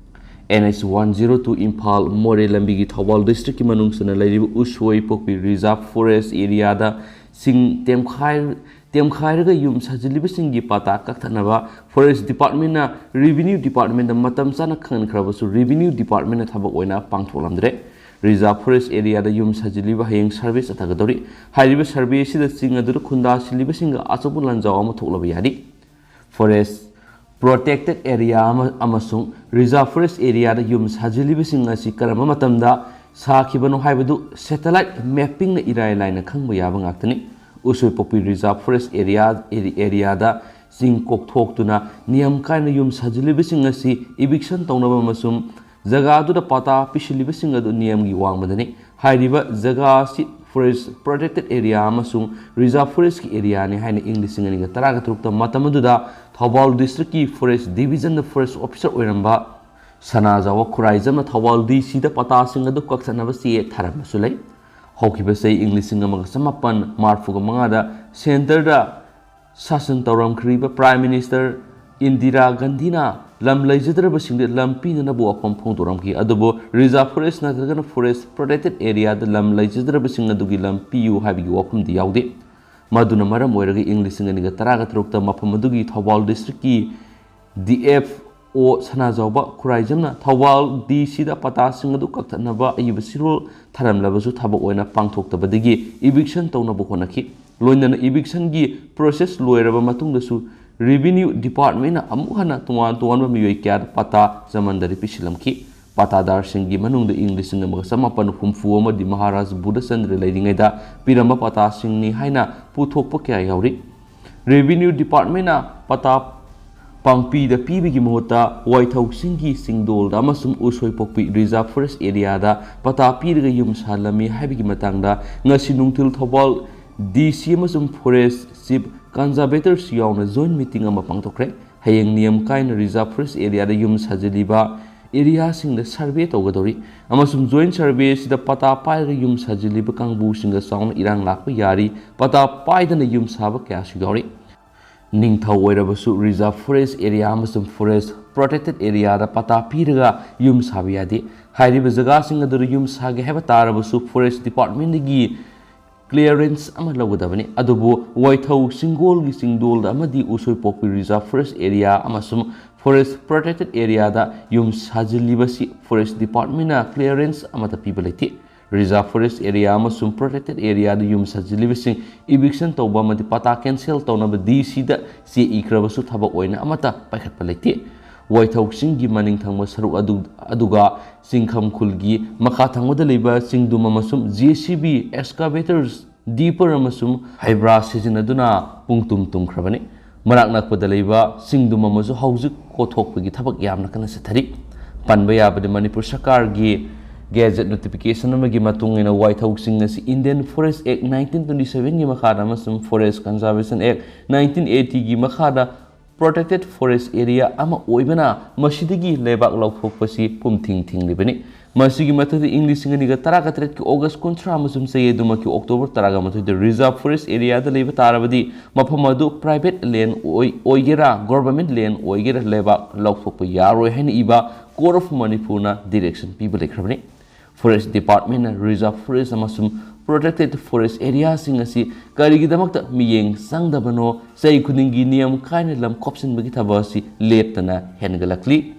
N H one zero two Imphal ꯃꯣꯔꯦ ꯂꯝꯕꯤꯒꯤ ꯊꯧꯕꯥꯜ districtꯀꯤ ꯃꯅꯨꯡ ꯆꯟꯅ ꯂꯩꯔꯤꯕ ꯎꯁꯣꯏ ꯄꯣꯛꯄꯤ reserve forest areaꯗ ꯆꯤꯡ ꯇꯦꯝꯈꯥꯏ-, ꯇꯦꯝꯈꯥꯏꯔꯒ ꯌꯨꯝ ꯁꯥꯖꯤꯜꯂꯤꯕꯁꯤꯡꯒꯤ ꯄꯥꯇꯥ ꯀꯛꯊꯠꯅꯕ forest departmentꯅ revenue departmentꯇ ꯃꯇꯝ ꯆꯥꯅ ꯈꯪꯍꯟꯈ꯭ꯔꯕꯁꯨ revenue departmentꯅ ꯊꯕꯛ ꯑꯣꯏꯅ ꯄꯥꯡꯊꯣꯛꯂꯝꯗ꯭ꯔꯦ꯫ Reserve forest areaꯗ ꯌꯨꯝ ꯁꯥꯖꯤꯜꯂꯤꯕ ꯍꯌꯦꯡ survey ꯆꯠꯊꯒꯗꯧꯔꯤ꯫ ꯍꯥꯏꯔꯤꯕ survey ꯑꯁꯤꯗ ꯆꯤꯡ ꯑꯗꯨꯗ ꯈꯨꯟꯗꯥ ꯁꯤꯜꯂꯤꯕꯁꯤꯡꯒ ꯑꯆꯧꯕ ꯂꯥꯟꯖꯥꯎ ꯑꯃ ꯊꯣꯛꯂꯕ ꯌꯥꯔꯤ꯫ Forest protected area ꯑꯃ-, ꯑꯃꯁꯨꯡ reserve forest areaꯗ ꯌꯨꯝ ꯁꯥꯖꯤꯜꯂꯤꯕꯁꯤꯡ ꯑꯁꯤ ꯀꯔꯝꯕ ꯃꯇꯝꯗ ꯁꯥꯈꯤꯕꯅꯣ ꯍꯥꯏꯕꯗꯨ satellite mappingꯅ ꯏꯔꯥꯏ ꯂꯥꯏꯅ ꯈꯪꯕ ꯌꯥꯕ ꯉꯥꯛꯇꯅꯤ꯫ ꯎꯁꯣꯏꯄꯣꯛꯄꯤ reserve forest area, areaꯗ ꯆꯤꯡ ꯀꯣꯛꯊꯣꯛꯇꯨꯅ ꯅꯤꯌꯝ ꯀꯥꯏꯅ ꯌꯨꯝ ꯁꯥꯖꯤꯜꯂꯤꯕꯁꯤꯡ ꯑꯁꯤ eviction ꯇꯧꯅꯕ ꯑꯃꯁꯨꯡ ꯖꯒꯥ ꯑꯗꯨꯗ ꯄꯥꯇꯥ ꯄꯤꯁꯤꯜꯂꯤꯕꯁꯤꯡ ꯑꯗꯨ ꯅꯤꯌꯝꯒꯤ ꯋꯥꯡꯃꯗꯅꯤ꯫ ꯍꯥꯏꯔꯤꯕ ꯖꯒꯥ ꯑꯁꯤ Forest Protected Area ꯑꯃꯁꯨꯡ Reserve Forestꯀꯤ areaꯅꯤ ꯍꯥꯏꯅ ꯏꯪ ꯂꯤꯁꯤꯡ ꯑꯅꯤꯒ ꯇꯔꯥꯒ ꯇꯔꯨꯛꯇ ꯃꯇꯝ ꯑꯗꯨꯗ ꯊꯧꯕꯥꯜ districtꯀꯤ Forest Divisionꯗ Forest Officer ꯑꯣꯏꯔꯝꯕ ꯁꯅꯥꯖꯥꯎꯕ ꯈꯨꯔꯥꯏꯖꯝꯅ ꯊꯧꯕꯥꯜ DCꯗ ꯄꯇꯥꯁꯤꯡ ꯑꯗꯨ ꯀꯛꯊꯠꯅꯕ ꯆꯦ ꯊꯥꯔꯝꯕꯁꯨ ꯂꯩ꯫ ꯍꯧꯈꯤꯕ ꯆꯍꯤ ꯏꯪ ꯂꯤꯁꯤꯡ ꯑꯃꯒ ꯆꯃꯥꯄꯟ ꯃꯔꯤꯐꯨ ꯃꯉꯥꯗ centreꯗ ꯁꯥꯁꯟ ꯇꯧꯔꯝꯈꯤꯕ Prime Minister ꯏꯟꯗꯤꯔꯥ ꯒꯥꯟꯙꯤꯅ ꯂꯝ ꯂꯩꯖꯗ꯭ꯔꯕꯁꯤꯡꯗ ꯂꯝ ꯄꯤꯅꯅꯕ ꯋꯥꯐꯝ ꯐꯣꯡꯗꯣꯔꯝꯈꯤ꯫ ꯑꯗꯨꯕꯨ Reserve Forest ꯅꯠꯇ꯭ꯔꯒꯅ Forest Protected Areaꯗ ꯂꯝ ꯂꯩꯖꯗ꯭ꯔꯕꯁꯤꯡ ꯑꯗꯨꯒꯤ ꯂꯝ ꯄꯤꯌꯨ ꯍꯥꯏꯕꯒꯤ ꯋꯥꯐꯝꯗꯤ ꯌꯥꯎꯗꯦ꯫ ꯃꯗꯨꯅ ꯃꯔꯝ ꯑꯣꯏꯔꯒ ꯏꯪ ꯂꯤꯁꯤꯡ ꯑꯅꯤꯒ ꯇꯔꯥꯒ ꯇꯔꯨꯛꯇ ꯃꯐꯝ ꯑꯗꯨꯒꯤ ꯊꯧꯕꯥꯜ districtꯀꯤ DFO ꯁꯅꯥꯖꯥꯎꯕ ꯈꯨꯔꯥꯏꯖꯝꯅ ꯊꯧꯕꯥꯜ DCꯗ ꯄꯇꯥꯁꯤꯡ ꯑꯗꯨ ꯀꯛꯊꯠꯅꯕ ꯑꯏꯕ ꯆꯦꯔꯣꯜ ꯊꯥꯔꯝꯂꯕꯁꯨ ꯊꯕꯛ ꯑꯣꯏꯅ ꯄꯥꯡꯊꯣꯛꯇꯕꯗꯒꯤ eviction ꯇꯧꯅꯕ ꯍꯣꯠꯅꯈꯤ꯫ ꯂꯣꯏꯅꯅ evictionꯒꯤ process ꯂꯣꯏꯔꯕ ꯃꯇꯨꯡꯗꯁꯨ Revenue Departmentꯅ ꯑꯃꯨꯛ ꯍꯟꯅ ꯇꯣꯉꯥꯟ ꯇꯣꯉꯥꯟꯕ ꯃꯤꯑꯣꯏ ꯀꯌꯥꯗ ꯄꯇꯥ ꯖꯃꯟꯗꯔꯤ ꯄꯤꯁꯤꯜꯂꯝꯈꯤ꯫ ꯄꯇꯥꯗꯥꯔꯁꯤꯡꯒꯤ ꯃꯅꯨꯡꯗ ꯏꯪ ꯂꯤꯁꯤꯡ ꯑꯃꯒ ꯆꯃꯥꯄꯟ ꯍꯨꯝꯐꯨ ꯑꯃꯗꯤ ꯃꯍꯥꯔꯥꯖ ꯕꯨꯙꯆꯟꯗ꯭ꯔ ꯂꯩꯔꯤꯉꯩꯗ ꯄꯤꯔꯝꯕ ꯄꯇꯥꯁꯤꯡꯅꯤ ꯍꯥꯏꯅ ꯄꯨꯊꯣꯛꯄ ꯀꯌꯥ ꯌꯥꯎꯔꯤ꯫ Revenue Departmentꯅ ꯄꯇꯥ ꯄꯥꯡꯄꯤꯗ ꯄꯤꯕꯒꯤ ꯃꯍꯨꯠꯇ ꯋꯥꯏꯊꯧꯁꯤꯡꯒꯤ ꯆꯤꯡꯗꯣꯜꯗ ꯑꯃꯁꯨꯡ ꯎꯁꯣꯏꯄꯣꯛꯄꯤ Reserve Forest Areaꯗ ꯄꯇꯥ ꯄꯤꯔꯒ ꯌꯨꯝ ꯁꯥꯍꯜꯂꯝꯃꯤ ꯍꯥꯏꯕꯒꯤ ꯃꯇꯥꯡꯗ ꯉꯁꯤ ꯅꯨꯡꯊꯤꯜ ꯊꯧꯕꯥꯜ DC ꯑꯃꯁꯨꯡ Forest Chief Conservatorꯁꯨ ꯌꯥꯎꯅ joint meeting ꯑꯃ ꯄꯥꯡꯊꯣꯛꯈ꯭ꯔꯦ꯫ ꯍꯌꯦꯡ ꯅꯤꯌꯝ ꯀꯥꯏꯅ Reserve Forest Areaꯗ ꯌꯨꯝ ꯁꯥꯖꯤꯜꯂꯤꯕ areaꯁꯤꯡꯗ survey ꯇꯧꯒꯗꯧꯔꯤ ꯑꯃꯁꯨꯡ joint surveyꯁꯤꯗ ꯄꯇꯥ ꯄꯥꯏꯔꯒ ꯌꯨꯝ ꯁꯥꯖꯤꯜꯂꯤꯕ ꯀꯥꯡꯕꯨꯁꯤꯡꯒ ꯆꯥꯎꯅ ꯏꯔꯥꯡ ꯂꯥꯛꯄ ꯌꯥꯔꯤ꯫ ꯄꯇꯥ ꯄꯥꯏꯗꯅ ꯌꯨꯝ ꯁꯥꯕ ꯀꯌꯥꯁꯨ ꯌꯥꯎꯔꯤ꯫ ꯅꯤꯡꯊꯧ ꯑꯣꯏꯔꯕꯁꯨ Reserve Forest Area ꯑꯃꯁꯨꯡ Forest Protected Areaꯗ ꯄꯇꯥ ꯄꯤꯔꯒ ꯌꯨꯝ ꯁꯥꯕ ꯌꯥꯗꯦ꯫ ꯍꯥꯏꯔꯤꯕ ꯖꯒꯥꯁꯤꯡ ꯑꯗꯨꯗ ꯌꯨꯝ ꯁꯥꯒꯦ ꯍꯥꯏꯕ ꯇꯥꯔꯕꯁꯨ Forest Departmentꯗꯒꯤ clearance ꯑꯃ ꯂꯧꯒꯗꯕꯅꯤ꯫ ꯑꯗꯨꯕꯨ ꯋꯥꯏꯊꯧ ꯆꯤꯡꯒꯣꯜꯒꯤ ꯆꯤꯡꯗꯣꯜꯗ ꯑꯃꯗꯤ ꯎꯁꯣꯏꯄꯣꯛꯄꯤ Reserve Forest Area ꯑꯃꯁꯨꯡ Forest Protected Areaꯗ ꯌꯨꯝ ꯁꯥꯖꯤꯜꯂꯤꯕꯁꯤ Forest Departmentꯅ clearance ꯑꯃꯠꯇ ꯄꯤꯕ ꯂꯩꯇꯦ꯫ Reserve Forest Area ꯑꯃꯁꯨꯡ Protected Areaꯗ ꯌꯨꯝ ꯁꯥꯖꯤꯜꯂꯤꯕꯁꯤꯡ eviction ꯇꯧꯕ ꯑꯃꯗꯤ ꯄꯇꯥ cancel ꯇꯧꯅꯕ DCꯗ ꯆꯦ ꯏꯈ꯭ꯔꯕꯁꯨ ꯊꯕꯛ ꯑꯣꯏꯅ ꯑꯃꯠꯇ ꯄꯥꯏꯈꯠꯄ ꯂꯩꯇꯦ꯫ ꯋꯥꯏꯊꯧ ꯆꯤꯡꯒꯤ ꯃꯅꯤꯡ ꯊꯪꯕ ꯁꯔꯨꯛ ꯑꯗꯨ, ꯑꯗꯨꯒ ꯆꯤꯡꯈꯝ ꯈꯨꯜꯒꯤ ꯃꯈꯥ ꯊꯪꯕꯗ ꯂꯩꯕ ꯆꯤꯡꯗꯨꯝ ꯑꯃꯁꯨꯡ JCB, excavators, dipper ꯑꯃꯁꯨꯡ ꯍꯩꯕ꯭ꯔꯥ ꯁꯤꯖꯤꯟꯅꯗꯨꯅ ꯄꯨꯡꯇꯨꯝ ꯇꯨꯝꯈ꯭ꯔꯕꯅꯤ꯫ ꯃꯅꯥꯛ ꯅꯛꯄꯗ ꯂꯩꯕ ꯆꯤꯡꯗꯨꯝ ꯑꯃꯁꯨ ꯍꯧꯖꯤꯛ ꯀꯣꯊꯣꯛꯄꯒꯤ ꯊꯕꯛ ꯌꯥꯝꯅ ꯀꯟꯅ ꯆꯠꯊꯔꯤ꯫ ꯄꯟꯕ ꯌꯥꯕꯗꯤ ꯃꯅꯤꯄꯨꯔ ꯁꯔꯀꯥꯔꯒꯤ Gazette notification ꯑꯃꯒꯤ ꯃꯇꯨꯡ ꯏꯟꯅ ꯋꯥꯏꯊꯧꯁꯤꯡ ꯑꯁꯤ Indian Forest Act nineteen twenty seven ꯒꯤ ꯃꯈꯥꯗ ꯑꯃꯁꯨꯡ Forest Conservation Act nineteen eighty ꯒꯤ ꯃꯈꯥꯗ Protected Forest Area ꯑꯃ ꯑꯣꯏꯕꯅ ꯃꯁꯤꯗꯒꯤ ꯂꯩꯕꯥꯛ ꯂꯧꯊꯣꯛꯄꯁꯤ ꯄꯨꯝꯊꯤꯡ ꯊꯤꯡꯂꯤꯕꯅꯤ꯫ ꯃꯁꯤꯒꯤ ꯃꯊꯛꯇ ꯏꯪ ꯂꯤꯁꯤꯡ ꯑꯅꯤꯒ ꯇꯔꯥꯒ ꯇꯔꯦꯠꯀꯤ August ꯀꯨꯟꯊ꯭ꯔꯥ ꯑꯃꯁꯨꯡ ꯆꯌꯦꯠ ꯑꯗꯨꯃꯛꯀꯤ October ꯇꯔꯥꯒ ꯃꯥꯊꯣꯏꯗ Reserve Forest Area ꯗ ꯂꯩꯕ ꯇꯥꯔꯕꯗꯤ ꯃꯐꯝ ꯑꯗꯨ private land ꯑꯣꯏ-, ꯑꯣꯏꯒꯦꯔꯥ government land ꯑꯣꯏꯒꯦꯔꯥ ꯂꯩꯕꯥꯛ ꯂꯧꯊꯣꯛꯄ ꯌꯥꯔꯣꯏ ꯍꯥꯏꯅ ꯏꯕ Court of Manipur ꯅ direction ꯄꯤꯕ ꯂꯩꯈ꯭ꯔꯕꯅꯤ꯫ Forest Department ꯅ Reserve Forest ꯑꯃꯁꯨꯡ Protected Forest Area ꯁꯤꯡ ꯑꯁꯤ ꯀꯔꯤꯒꯤꯗꯃꯛꯇ ꯃꯤꯠꯌꯦꯡ ꯆꯪꯗꯕꯅꯣ, ꯆꯍꯤ ꯈꯨꯗꯤꯡꯒꯤ ꯅꯤꯌꯝ ꯀꯥꯏꯅ ꯂꯝ ꯈꯣꯞꯆꯤꯟꯕꯒꯤ ꯊꯕꯛ ꯑꯁꯤ ꯂꯦꯞꯇꯅ ꯍꯦꯟꯒꯠꯂꯛꯂꯤ꯫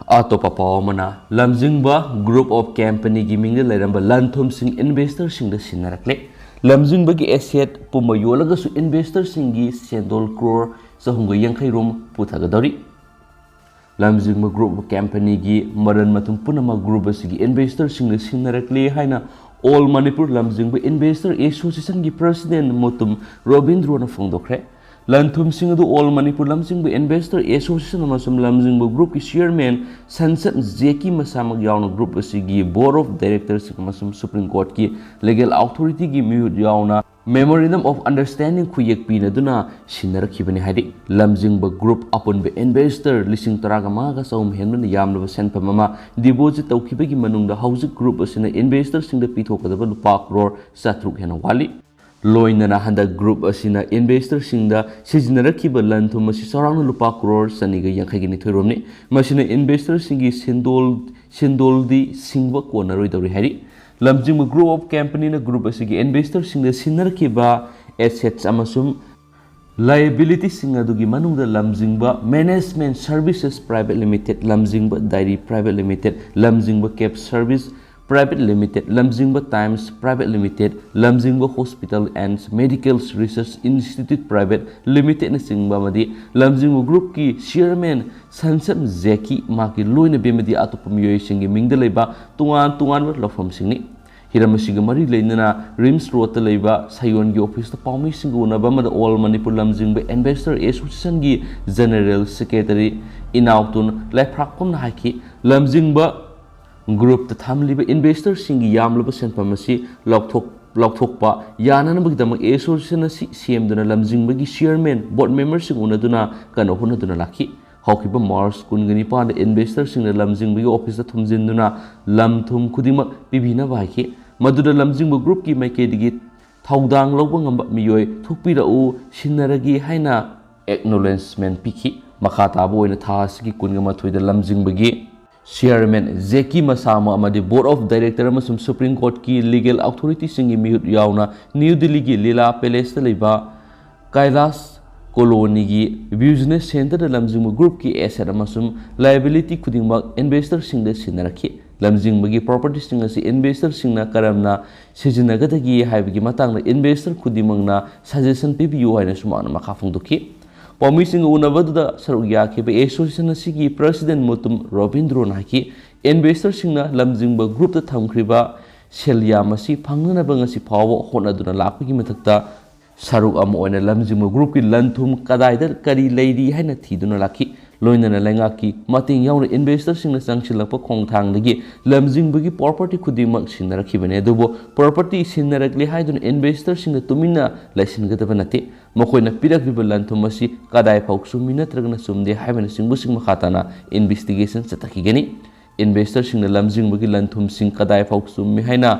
ꯑꯇꯣꯞꯄ ꯄꯥꯎ ꯑꯃꯅ, ꯂꯝꯖꯤꯡꯕ Group of Company ꯒꯤ ꯃꯤꯡꯗ ꯂꯩꯔꯝꯕ ꯂꯟ-ꯊꯨꯝꯁꯤꯡ investor ꯁꯤꯡꯗ ꯁꯤꯟꯅꯔꯛꯂꯦ꯫ ꯂꯝꯖꯤꯡꯕꯒꯤ asset ꯄꯨꯝꯕ ꯌꯣꯜꯂꯒꯁꯨ investor ꯁꯤꯡꯒꯤ ꯁꯦꯟꯗꯣꯜ crore ꯆꯍꯨꯝꯒ ꯌꯥꯡꯈꯩ ꯔꯣꯝ ꯄꯨꯊꯒꯗꯧꯔꯤ꯫ ꯂꯝꯖꯤꯡꯕ Group of Company ꯒꯤ ꯃꯔꯟ ꯃꯊꯨꯝ ꯄꯨꯝꯅꯃꯛ group ꯑꯁꯤꯒꯤ investor ꯁꯤꯡꯗ ꯁꯤꯟꯅꯔꯛꯂꯦ ꯍꯥꯏꯅ All Manipur ꯂꯝꯖꯤꯡꯕ Investor Association ꯒꯤ President ꯃꯨꯇꯨꯝ ꯔꯣꯕꯤꯟꯗ꯭ꯔꯣꯅ ꯐꯣꯡꯗꯣꯛꯈ꯭ꯔꯦ꯫ ꯂꯟ-ꯊꯨꯝꯁꯤꯡ ꯑꯗꯨ All Manipur ꯂꯝꯖꯤꯡꯕ Investor Association ꯑꯃꯁꯨꯡ ꯂꯝꯖꯤꯡꯕ group ꯀꯤ Chairman ꯁꯟꯁꯠ ꯖꯦꯀꯤ ꯃꯁꯥꯃꯛ ꯌꯥꯎꯅ group ꯑꯁꯤꯒꯤ Board of Directors ꯁꯤꯡ ꯑꯃꯁꯨꯡ Supreme Court ꯀꯤ Legal Authority ꯒꯤ ꯃꯤꯍꯨꯠ ꯌꯥꯎꯅ Memorandum of Understanding ꯈꯨꯌꯦꯛ ꯄꯤꯅꯗꯨꯅ ꯁꯤꯟꯅꯔꯛꯈꯤꯕꯅꯤ ꯍꯥꯏꯔꯤ꯫ ꯂꯝꯖꯤꯡꯕ group ꯑꯄꯨꯟꯕ investor ꯂꯤꯁꯤꯡ ꯇꯔꯥꯒ ꯃꯉꯥꯒ ꯆꯍꯨꯝ ꯍꯦꯟꯕꯅ ꯌꯥꯝꯂꯕ ꯁꯦꯟꯐꯝ ꯑꯃ deposit ꯇꯧꯈꯤꯕꯒꯤ ꯃꯅꯨꯡꯗ ꯍꯧꯖꯤꯛ group ꯑꯁꯤꯅ investor ꯁꯤꯡꯗ ꯄꯤꯊꯣꯛꯀꯗꯕ ꯂꯨꯄꯥ crore ꯆꯥꯇ꯭ꯔꯨꯛ ꯍꯦꯟꯅ ꯋꯥꯠꯂꯤ꯫ ꯂꯣꯏꯅꯅ ꯍꯟꯗꯛ group ꯑꯁꯤꯅ investor ꯁꯤꯡꯗ ꯁꯤꯖꯤꯟꯅꯔꯛꯈꯤꯕ ꯂꯟ-ꯊꯨꯝ ꯑꯁꯤ ꯆꯥꯎꯔꯥꯛꯅ ꯂꯨꯄꯥ crore ꯆꯅꯤꯒ ꯌꯥꯡꯈꯩꯒ ꯅꯤꯊꯣꯏ ꯔꯣꯝꯅꯤ꯫ ꯃꯁꯤꯅ investor ꯁꯤꯡꯒꯤ ꯁꯦꯟꯗꯣꯜ, ꯁꯦꯟꯗꯣꯜꯗꯤ ꯁꯤꯡꯕ ꯀꯣꯟꯅꯔꯣꯏꯗꯧꯔꯤ ꯍꯥꯏꯔꯤ꯫ ꯂꯝꯖꯤꯡꯕ Group of Company ꯅ group ꯑꯁꯤꯒꯤ investor ꯁꯤꯡꯗ ꯁꯤꯟꯅꯔꯛꯈꯤꯕ assets ꯑꯃꯁꯨꯡ liability ꯁꯤꯡ ꯑꯗꯨꯒꯤ ꯃꯅꯨꯡꯗ ꯂꯝꯖꯤꯡꯕ Management Services Private Limited, ꯂꯝꯖꯤꯡꯕ Dairy Private Limited, ꯂꯝꯖꯤꯡꯕ Cab Service Private Limited, ꯂꯝꯖꯤꯡꯕ Times Private Limited, ꯂꯝꯖꯤꯡꯕ Hospital and Medical Research Institute Private Limited ꯅꯆꯤꯡꯕ ꯑꯃꯗꯤ ꯂꯝꯖꯤꯡꯕ group ꯀꯤ Chairman ꯁꯟꯁꯠ ꯖꯦꯀꯤ, ꯃꯍꯥꯛꯀꯤ ꯂꯣꯏꯅꯕꯤ ꯑꯃꯗꯤ ꯑꯇꯣꯞꯄ ꯃꯤꯑꯣꯏꯁꯤꯡꯒꯤ ꯃꯤꯡꯗ ꯂꯩꯕ ꯇꯣꯉꯥꯟ ꯇꯣꯉꯥꯟꯕ ꯂꯧꯐꯝꯁꯤꯡꯅꯤ꯫ ꯍꯤꯔꯝ ꯑꯁꯤꯒ ꯃꯔꯤ ꯂꯩꯅꯅ RIMS Road ꯇ ꯂꯩꯕ ꯁꯌꯣꯟꯒꯤ office ꯇ ꯄꯥꯎꯃꯤꯁꯤꯡꯒ ꯎꯅꯕ ꯑꯃꯗ All Manipur ꯂꯝꯖꯤꯡꯕ Investor Association ꯒꯤ General Secretary ꯏꯅꯥꯎꯇꯣꯟ ꯂꯩꯐ꯭ꯔꯥꯛꯄꯝꯅ ꯍꯥꯏꯈꯤ, ꯂꯝꯖꯤꯡꯕ ꯒ꯭ꯔꯨꯞꯇ ꯊꯝꯂꯤꯕ ꯏꯟꯚꯦꯁꯇꯔꯁꯤꯡꯒꯤ ꯌꯥꯝꯂꯕ ꯁꯦꯟꯐꯝ ꯑꯁꯤ ꯂꯧꯊꯣꯛ ꯂꯧꯊꯣꯛꯄ ꯌꯥꯅꯅꯕꯒꯤꯗꯃꯛ ꯑꯦꯁꯣꯁꯤꯌꯦꯁꯟ ꯑꯁꯤ ꯁꯦꯝꯗꯨꯅ ꯂꯝꯖꯤꯡꯕꯒꯤ ꯆꯤꯌꯔꯃꯦꯟ, ꯕꯣꯔꯗ ꯃꯦꯝꯕꯔꯁꯤꯡ ꯎꯅꯗꯨꯅ ꯀꯟꯅ ꯍꯣꯠꯅꯗꯨꯅ ꯂꯥꯛꯈꯤ꯫ ꯍꯧꯈꯤꯕ ꯃꯥꯔꯆ ꯀꯨꯟꯒ ꯅꯤꯄꯥꯟꯗ ꯏꯟꯚꯦꯁꯇꯔꯁꯤꯡꯅ ꯂꯝꯖꯤꯡꯕꯒꯤ ꯑꯣꯐꯤꯁꯇ ꯊꯣꯝꯖꯤꯟꯗꯨꯅ ꯂꯝ ꯊꯨꯝ ꯈꯨꯗꯤꯡꯃꯛ ꯄꯤꯕꯤꯅꯕ ꯍꯥꯏꯈꯤ꯫ ꯃꯗꯨꯗ ꯂꯝꯖꯤꯡꯕ ꯒ꯭ꯔꯨꯞꯀꯤ ꯃꯥꯏꯀꯩꯗꯒꯤ ꯊꯧꯗꯥꯡ ꯂꯧꯕ ꯉꯝꯕ ꯃꯤꯑꯣꯏ ꯊꯣꯛꯄꯤꯔꯛꯎ, ꯁꯤꯟꯅꯔꯒꯦ ꯍꯥꯏꯅ ꯑꯦꯛꯅꯣꯂꯦꯖꯃꯦꯟ ꯄꯤꯈꯤ꯫ ꯃꯈꯥ ꯇꯥꯕ ꯑꯣꯏꯅ ꯊꯥ ꯑꯁꯤꯒꯤ ꯀꯨꯟꯒ ꯃꯥꯊꯣꯏꯗ ꯂꯝꯖꯤꯡꯕꯒꯤ ꯆꯤꯌꯔꯃꯦꯟ ꯖꯦꯀꯤ ꯃꯁꯥꯃ ꯑꯃꯗꯤ ꯕꯣꯔꯗ ꯑꯣꯐ ꯗꯥꯏꯔꯦꯛꯇꯔ ꯑꯃꯁꯨꯡ ꯁꯨꯄ꯭ꯔꯤꯝ ꯀꯣꯔꯠꯀꯤ ꯂꯤꯒꯦꯜ ꯑꯣꯊꯣꯔꯤꯇꯤꯁꯤꯡꯒꯤ ꯃꯤꯍꯨꯠ ꯌꯥꯎꯅ ꯅ꯭ꯌꯨ ꯗꯤꯜꯂꯤꯒꯤ ꯂꯤꯂꯥ ꯄꯦꯂꯦꯁꯇ ꯂꯩꯕ ꯀꯥꯏꯂꯥꯁ ꯀꯣꯂꯣꯅꯤꯒꯤ ꯕꯤꯖꯤꯅꯦꯁ ꯁꯦꯟꯇꯔꯗ ꯂꯝꯖꯤꯡꯕ ꯒ꯭ꯔꯨꯞꯀꯤ ꯑꯦꯁꯦꯠ ꯑꯃꯁꯨꯡ ꯂꯥꯏꯕꯤꯂꯤꯇꯤ ꯈꯨꯗꯤꯡꯃꯛ ꯏꯟꯚꯦꯁꯇꯔꯁꯤꯡꯗ ꯁꯤꯟꯅꯔꯛꯈꯤ꯫ ꯂꯝꯖꯤꯡꯕꯒꯤ ꯄ꯭ꯔꯣꯄꯔꯇꯤꯁꯤꯡ ꯑꯁꯤ ꯏꯟꯚꯦꯁꯇꯔꯁꯤꯡꯅ ꯀꯔꯝꯅ ꯁꯤꯖꯤꯟꯅꯒꯗꯒꯦ ꯍꯥꯏꯕꯒꯤ ꯃꯇꯥꯡꯗ ꯏꯟꯚꯦꯁꯇꯔ ꯈꯨꯗꯤꯡꯃꯛꯅ ꯁꯖꯦꯁꯟ ꯄꯤꯕꯤꯌꯨ ꯍꯥꯏꯅꯁꯨ ꯃꯍꯥꯛꯅ ꯃꯈꯥ ꯐꯣꯡꯗꯣꯛꯈꯤ꯫ ꯄꯥꯎꯃꯤꯁꯤꯡꯒ ꯎꯅꯕꯗꯨꯗ ꯁꯔꯨꯛ ꯌꯥꯈꯤꯕ ꯑꯦꯁꯣꯁꯤꯌꯦꯁꯟ ꯑꯁꯤꯒꯤ ꯄ꯭ꯔꯁꯤꯗꯦꯟ ꯃꯨꯇꯨꯝ ꯔꯣꯕꯤꯟꯗ꯭ꯔꯣꯅ ꯍꯥꯏꯈꯤ, ꯏꯟꯚꯦꯁꯇꯔꯁꯤꯡꯅ ꯂꯝꯖꯤꯡꯕ ꯒ꯭ꯔꯨꯞꯇ ꯊꯝꯈ꯭ꯔꯤꯕ ꯁꯦꯜ ꯌꯥꯝ ꯑꯁꯤ ꯐꯪꯅꯅꯕ ꯉꯁꯤ ꯐꯥꯎꯕ ꯍꯣꯠꯅꯗꯨꯅ ꯂꯥꯛꯄꯒꯤ ꯃꯊꯛꯇ ꯁꯔꯨꯛ ꯑꯃ ꯑꯣꯏꯅ ꯂꯝꯖꯤꯡꯕ ꯒ꯭ꯔꯨꯞꯀꯤ ꯂꯟ ꯊꯨꯝ ꯀꯗꯥꯏꯗ ꯀꯔꯤ ꯂꯩꯔꯤ ꯍꯥꯏꯅ ꯊꯤꯗꯨꯅ ꯂꯥꯛꯈꯤ꯫ ꯂꯣꯏꯅꯅ ꯂꯩꯉꯥꯛꯀꯤ ꯃꯇꯦꯡ ꯌꯥꯎꯅ ꯏꯟꯚꯦꯁꯇꯔꯁꯤꯡꯅ ꯆꯪꯁꯤꯜꯂꯛꯄ ꯈꯣꯡꯊꯥꯡꯗꯒꯤ ꯂꯝꯖꯤꯡꯕꯒꯤ ꯄ꯭ꯔꯣꯄꯔꯇꯤ ꯈꯨꯗꯤꯡꯃꯛ ꯁꯤꯟꯅꯔꯛꯈꯤꯕꯅꯤ꯫ ꯑꯗꯨꯕꯨ ꯄ꯭ꯔꯣꯄꯔꯇꯤ ꯁꯤꯟꯅꯔꯛꯂꯦ ꯍꯥꯏꯗꯨꯅ ꯏꯟꯚꯦꯁꯇꯔꯁꯤꯡꯅ ꯇꯨꯃꯤꯟꯅ ꯂꯩꯁꯤꯟꯒꯗꯕ ꯅꯠꯇꯦ꯫ ꯃꯈꯣꯏꯅ ꯄꯤꯔꯛꯂꯤꯕ ꯂꯟ ꯊꯨꯝ ꯑꯁꯤ ꯀꯗꯥꯏ ꯐꯥꯎ ꯆꯨꯝꯃꯤ ꯅꯠꯇ꯭ꯔꯒꯅ ꯆꯨꯝꯗꯦ ꯍꯥꯏꯕꯅꯆꯤꯡꯕꯁꯤꯡ ꯃꯈꯥ ꯇꯥꯅ ꯏꯟꯚꯦꯁꯇꯤꯒꯦꯁꯟ ꯆꯠꯊꯈꯤꯒꯅꯤ꯫ ꯏꯟꯚꯦꯁꯇꯔꯁꯤꯡꯅ ꯂꯝꯖꯤꯡꯕꯒꯤ ꯂꯟ ꯊꯨꯝꯁꯤꯡ ꯀꯗꯥꯏ ꯐꯥꯎ ꯆꯨꯝꯃꯤ ꯍꯥꯏꯅ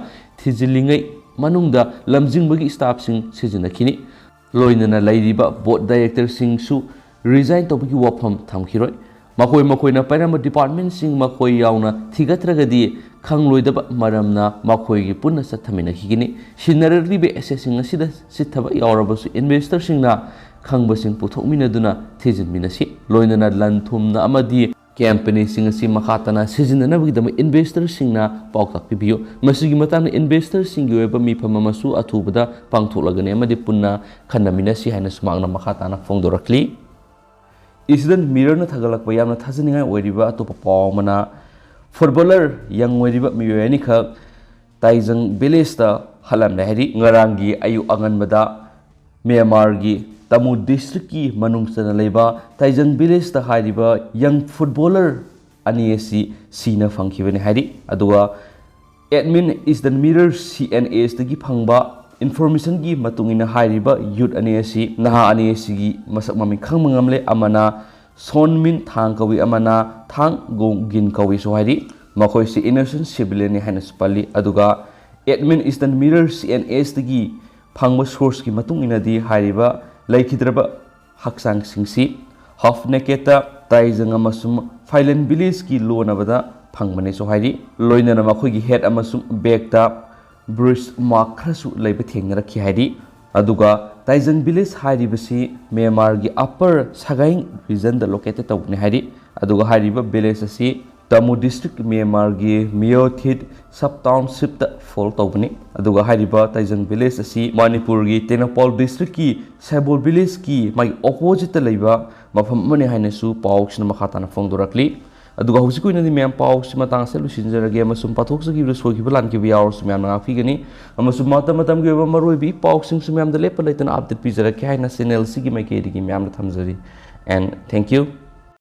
ꯊꯤꯖꯤꯜꯂꯤꯉꯩ ꯃꯅꯨꯡꯗ ꯂꯝꯖꯤꯡꯕꯒꯤ ꯁ꯭ꯇꯥꯐꯁꯤꯡ ꯁꯤꯖꯤꯟꯅꯈꯤꯅꯤ꯫ ꯂꯣꯏꯅꯅ ꯂꯩꯔꯤꯕ ꯕꯣꯔꯗ ꯗꯥꯏꯔꯦꯛꯇꯔꯁꯤꯡꯁꯨ ꯔꯤꯖꯥꯏꯟ ꯇꯧꯕꯒꯤ ꯋꯥꯐꯝ ꯊꯝꯈꯤꯔꯣꯏ꯫ ꯃꯈꯣꯏ ꯃꯈꯣꯏꯅ ꯄꯥꯏꯔꯝꯕ ꯗꯤꯄꯥꯔꯠꯃꯦꯟꯁꯤꯡ ꯃꯈꯣꯏ ꯌꯥꯎꯅ ꯊꯤꯒꯠꯇ꯭ꯔꯒꯗꯤ ꯈꯪꯂꯣꯏꯗꯕ ꯃꯔꯝꯅ ꯃꯈꯣꯏꯒꯤ ꯄꯨꯟꯅ ꯆꯠꯊꯃꯤꯟꯅꯈꯤꯒꯅꯤ꯫ ꯁꯤꯟꯅꯔꯛꯂꯤꯕ ꯑꯦꯁꯦꯠꯁꯤꯡ ꯑꯁꯤꯗ ꯆꯤꯠꯊꯕ ꯌꯥꯎꯔꯕꯁꯨ ꯏꯟꯚꯦꯁꯇꯔꯁꯤꯡꯅ ꯈꯪꯕꯁꯤꯡ ꯄꯨꯊꯣꯛꯃꯤꯟꯅꯗꯨꯅ ꯊꯤꯖꯤꯟꯃꯤꯟꯅꯁꯤ꯫ ꯂꯣꯏꯅꯅ ꯂꯟ ꯊꯨꯝꯅ ꯑꯃꯗꯤ ꯀꯝꯄꯅꯤꯁꯤꯡ ꯑꯁꯤ ꯃꯈꯥ ꯇꯥꯅ ꯁꯤꯖꯤꯟꯅꯅꯕꯒꯤꯗꯃꯛ ꯏꯟꯚꯦꯁꯇꯔꯁꯤꯡꯅ ꯄꯥꯎꯇꯥꯛ ꯄꯤꯕꯤꯌꯨ꯫ ꯃꯁꯤꯒꯤ ꯃꯇꯥꯡꯗ ꯏꯟꯚꯦꯁꯇꯔꯁꯤꯡꯒꯤ ꯑꯣꯏꯕ ꯃꯤꯐꯝ ꯑꯃꯁꯨ ꯑꯊꯨꯕꯗ ꯄꯥꯡꯊꯣꯛꯂꯒꯅꯤ ꯑꯃꯗꯤ ꯄꯨꯟꯅ ꯈꯟꯅꯃꯤꯟꯅꯁꯤ ꯍꯥꯏꯅꯁꯨ ꯃꯍꯥꯛꯅ ꯃꯈꯥ ꯇꯥꯅ ꯐꯣꯡꯗꯣꯔꯛꯂꯤ꯫ ꯏꯁꯤꯗꯟ ꯃꯤꯔꯔꯅ ꯊꯥꯒꯠꯂꯛꯄ ꯌꯥꯝꯅ ꯊꯥꯖꯅꯤꯡꯉꯥꯏ ꯑꯣꯏꯔꯤꯕ ꯑꯇꯣꯞꯄ ꯄꯥꯎ ꯑꯃꯅ, ꯐꯨꯠꯕꯣꯂꯔ ꯌꯪ ꯑꯣꯏꯔꯤꯕ ꯃꯤꯑꯣꯏ ꯑꯅꯤꯈꯛ ꯇꯥꯏꯖꯪ ꯚꯤꯂꯦꯖꯇ ꯍꯜꯂꯝꯂꯦ ꯍꯥꯏꯔꯤ꯫ ꯉꯔꯥꯡꯒꯤ ꯑꯌꯨꯛ ꯑꯉꯟꯕꯗ ꯃ꯭ꯌꯥꯟꯃꯥꯔꯒꯤ ꯇꯥꯃꯨ ꯗꯤꯁꯇ꯭ꯔꯤꯛꯀꯤ ꯃꯅꯨꯡ ꯆꯟꯅ ꯂꯩꯕ ꯇꯥꯏꯖꯪ ꯚꯤꯂꯦꯖꯇ ꯍꯥꯏꯔꯤꯕ ꯌꯪ ꯐꯨꯠꯕꯣꯂꯔ ꯑꯅꯤ ꯑꯁꯤ ꯁꯤꯅ ꯐꯪꯈꯤꯕꯅꯤ ꯍꯥꯏꯔꯤ꯫ ꯑꯗꯨꯒ Admin Eastern Mirror C N S ꯇꯒꯤ ꯐꯪꯕ information ꯒꯤ ꯃꯇꯨꯡ ꯏꯟꯅ ꯍꯥꯏꯔꯤꯕ youth ꯑꯅꯤ ꯑꯁꯤ, ꯅꯍꯥ ꯑꯅꯤ ꯑꯁꯤꯒꯤ ꯃꯁꯛ ꯃꯃꯤꯡ ꯈꯪꯕ ꯉꯝꯂꯦ꯫ ꯑꯃꯅ ꯁꯣꯟ ꯃꯤꯟ ꯊꯥꯡ ꯀꯧꯏ, ꯑꯃꯅ ꯊꯥꯡ ꯒꯣꯡ ꯒꯤꯟ ꯀꯧꯏꯁꯨ ꯍꯥꯏꯔꯤ꯫ ꯃꯈꯣꯏꯁꯤ innocent civilian ꯅꯤ ꯍꯥꯏꯅꯁꯨ ꯄꯜꯂꯤ꯫ ꯑꯗꯨꯒ Admin Eastern Mirror C N S ꯇꯒꯤ ꯐꯪꯕ source ꯀꯤ ꯃꯇꯨꯡ ꯏꯟꯅꯗꯤ ꯍꯥꯏꯔꯤꯕ ꯂꯩꯈꯤꯗ꯭ꯔꯕ ꯍꯛꯆꯥꯡꯁꯤꯡꯁꯤ half naked ꯇ ꯇꯥꯏꯖꯪ ꯑꯃꯁꯨꯡ ꯐꯥꯏꯂꯦꯟ village ꯀꯤ ꯂꯣꯟꯅꯕꯗ ꯐꯪꯕꯅꯦꯁꯨ ꯍꯥꯏꯔꯤ꯫ ꯂꯣꯏꯅꯅ ꯃꯈꯣꯏꯒꯤ head ꯑꯃꯁꯨꯡ back ꯇ bruise mark ꯈꯔꯁꯨ ꯂꯩꯕ ꯊꯦꯡꯅꯔꯛꯈꯤ ꯍꯥꯏꯔꯤ꯫ ꯑꯗꯨꯒ ꯇꯥꯏꯖꯪ village ꯍꯥꯏꯔꯤꯕꯁꯤ ꯃ꯭ꯌꯥꯟꯃꯥꯔꯒꯤ upper Sagaing region ꯗ located ꯇꯧꯕꯅꯤ ꯍꯥꯏꯔꯤ꯫ ꯑꯗꯨꯒ ꯍꯥꯏꯔꯤꯕ village ꯑꯁꯤ ꯇꯃꯨ district, ꯃ꯭ꯌꯥꯟꯃꯥꯔꯒꯤ ꯃꯤꯌꯣꯊꯤꯠ sub township ꯇ fall ꯇꯧꯕꯅꯤ꯫ ꯑꯗꯨꯒ ꯍꯥꯏꯔꯤꯕ ꯇꯥꯏꯖꯪ village ꯑꯁꯤ ꯃꯅꯤꯄꯨꯔꯒꯤ ꯇꯦꯡꯅꯧꯄꯥꯜ district ꯀꯤ ꯁꯥꯏꯕꯣꯜ village ꯀꯤ ꯃꯥꯒꯤ opposite ꯇ ꯂꯩꯕ ꯃꯐꯝ ꯑꯃꯅꯤ ꯍꯥꯏꯅꯁꯨ ꯄꯥꯎꯁꯤꯅ ꯃꯈꯥ ꯇꯥꯅ ꯐꯣꯡꯗꯣꯔꯛꯂꯤ꯫ ꯑꯗꯨꯒ ꯍꯧꯖꯤꯛꯀꯤ ꯑꯣꯏꯅꯗꯤ ꯃꯌꯥꯝ ꯄꯥꯎꯁꯤ ꯃꯇꯥꯡ ꯑꯁꯤꯗ ꯂꯣꯏꯁꯤꯟꯖꯔꯒꯦ, ꯑꯃꯁꯨꯡ ꯄꯥꯊꯣꯛꯆꯈꯤꯕꯗ ꯁꯣꯏꯈꯤꯕ ꯂꯥꯟꯈꯤꯕ ꯌꯥꯎꯔꯁꯨ ꯃꯌꯥꯝꯅ ꯉꯥꯛꯄꯤꯒꯅꯤ꯫ ꯑꯃꯁꯨꯡ ꯃꯇꯝ ꯃꯇꯝꯒꯤ ꯑꯣꯏꯕ ꯃꯔꯨꯑꯣꯏꯕ ꯏ ꯄꯥꯎꯁꯤꯡꯁꯨ ꯃꯌꯥꯝꯗ ꯂꯦꯞꯄ ꯂꯩꯇꯅ update ꯄꯤꯖꯔꯛꯀꯦ ꯍꯥꯏꯅ channel ꯁꯤꯒꯤ ꯃꯥꯏꯀꯩꯗꯒꯤ ꯃꯌꯥꯝꯗ ꯊꯝꯖꯔꯤ꯫ And thank you꯫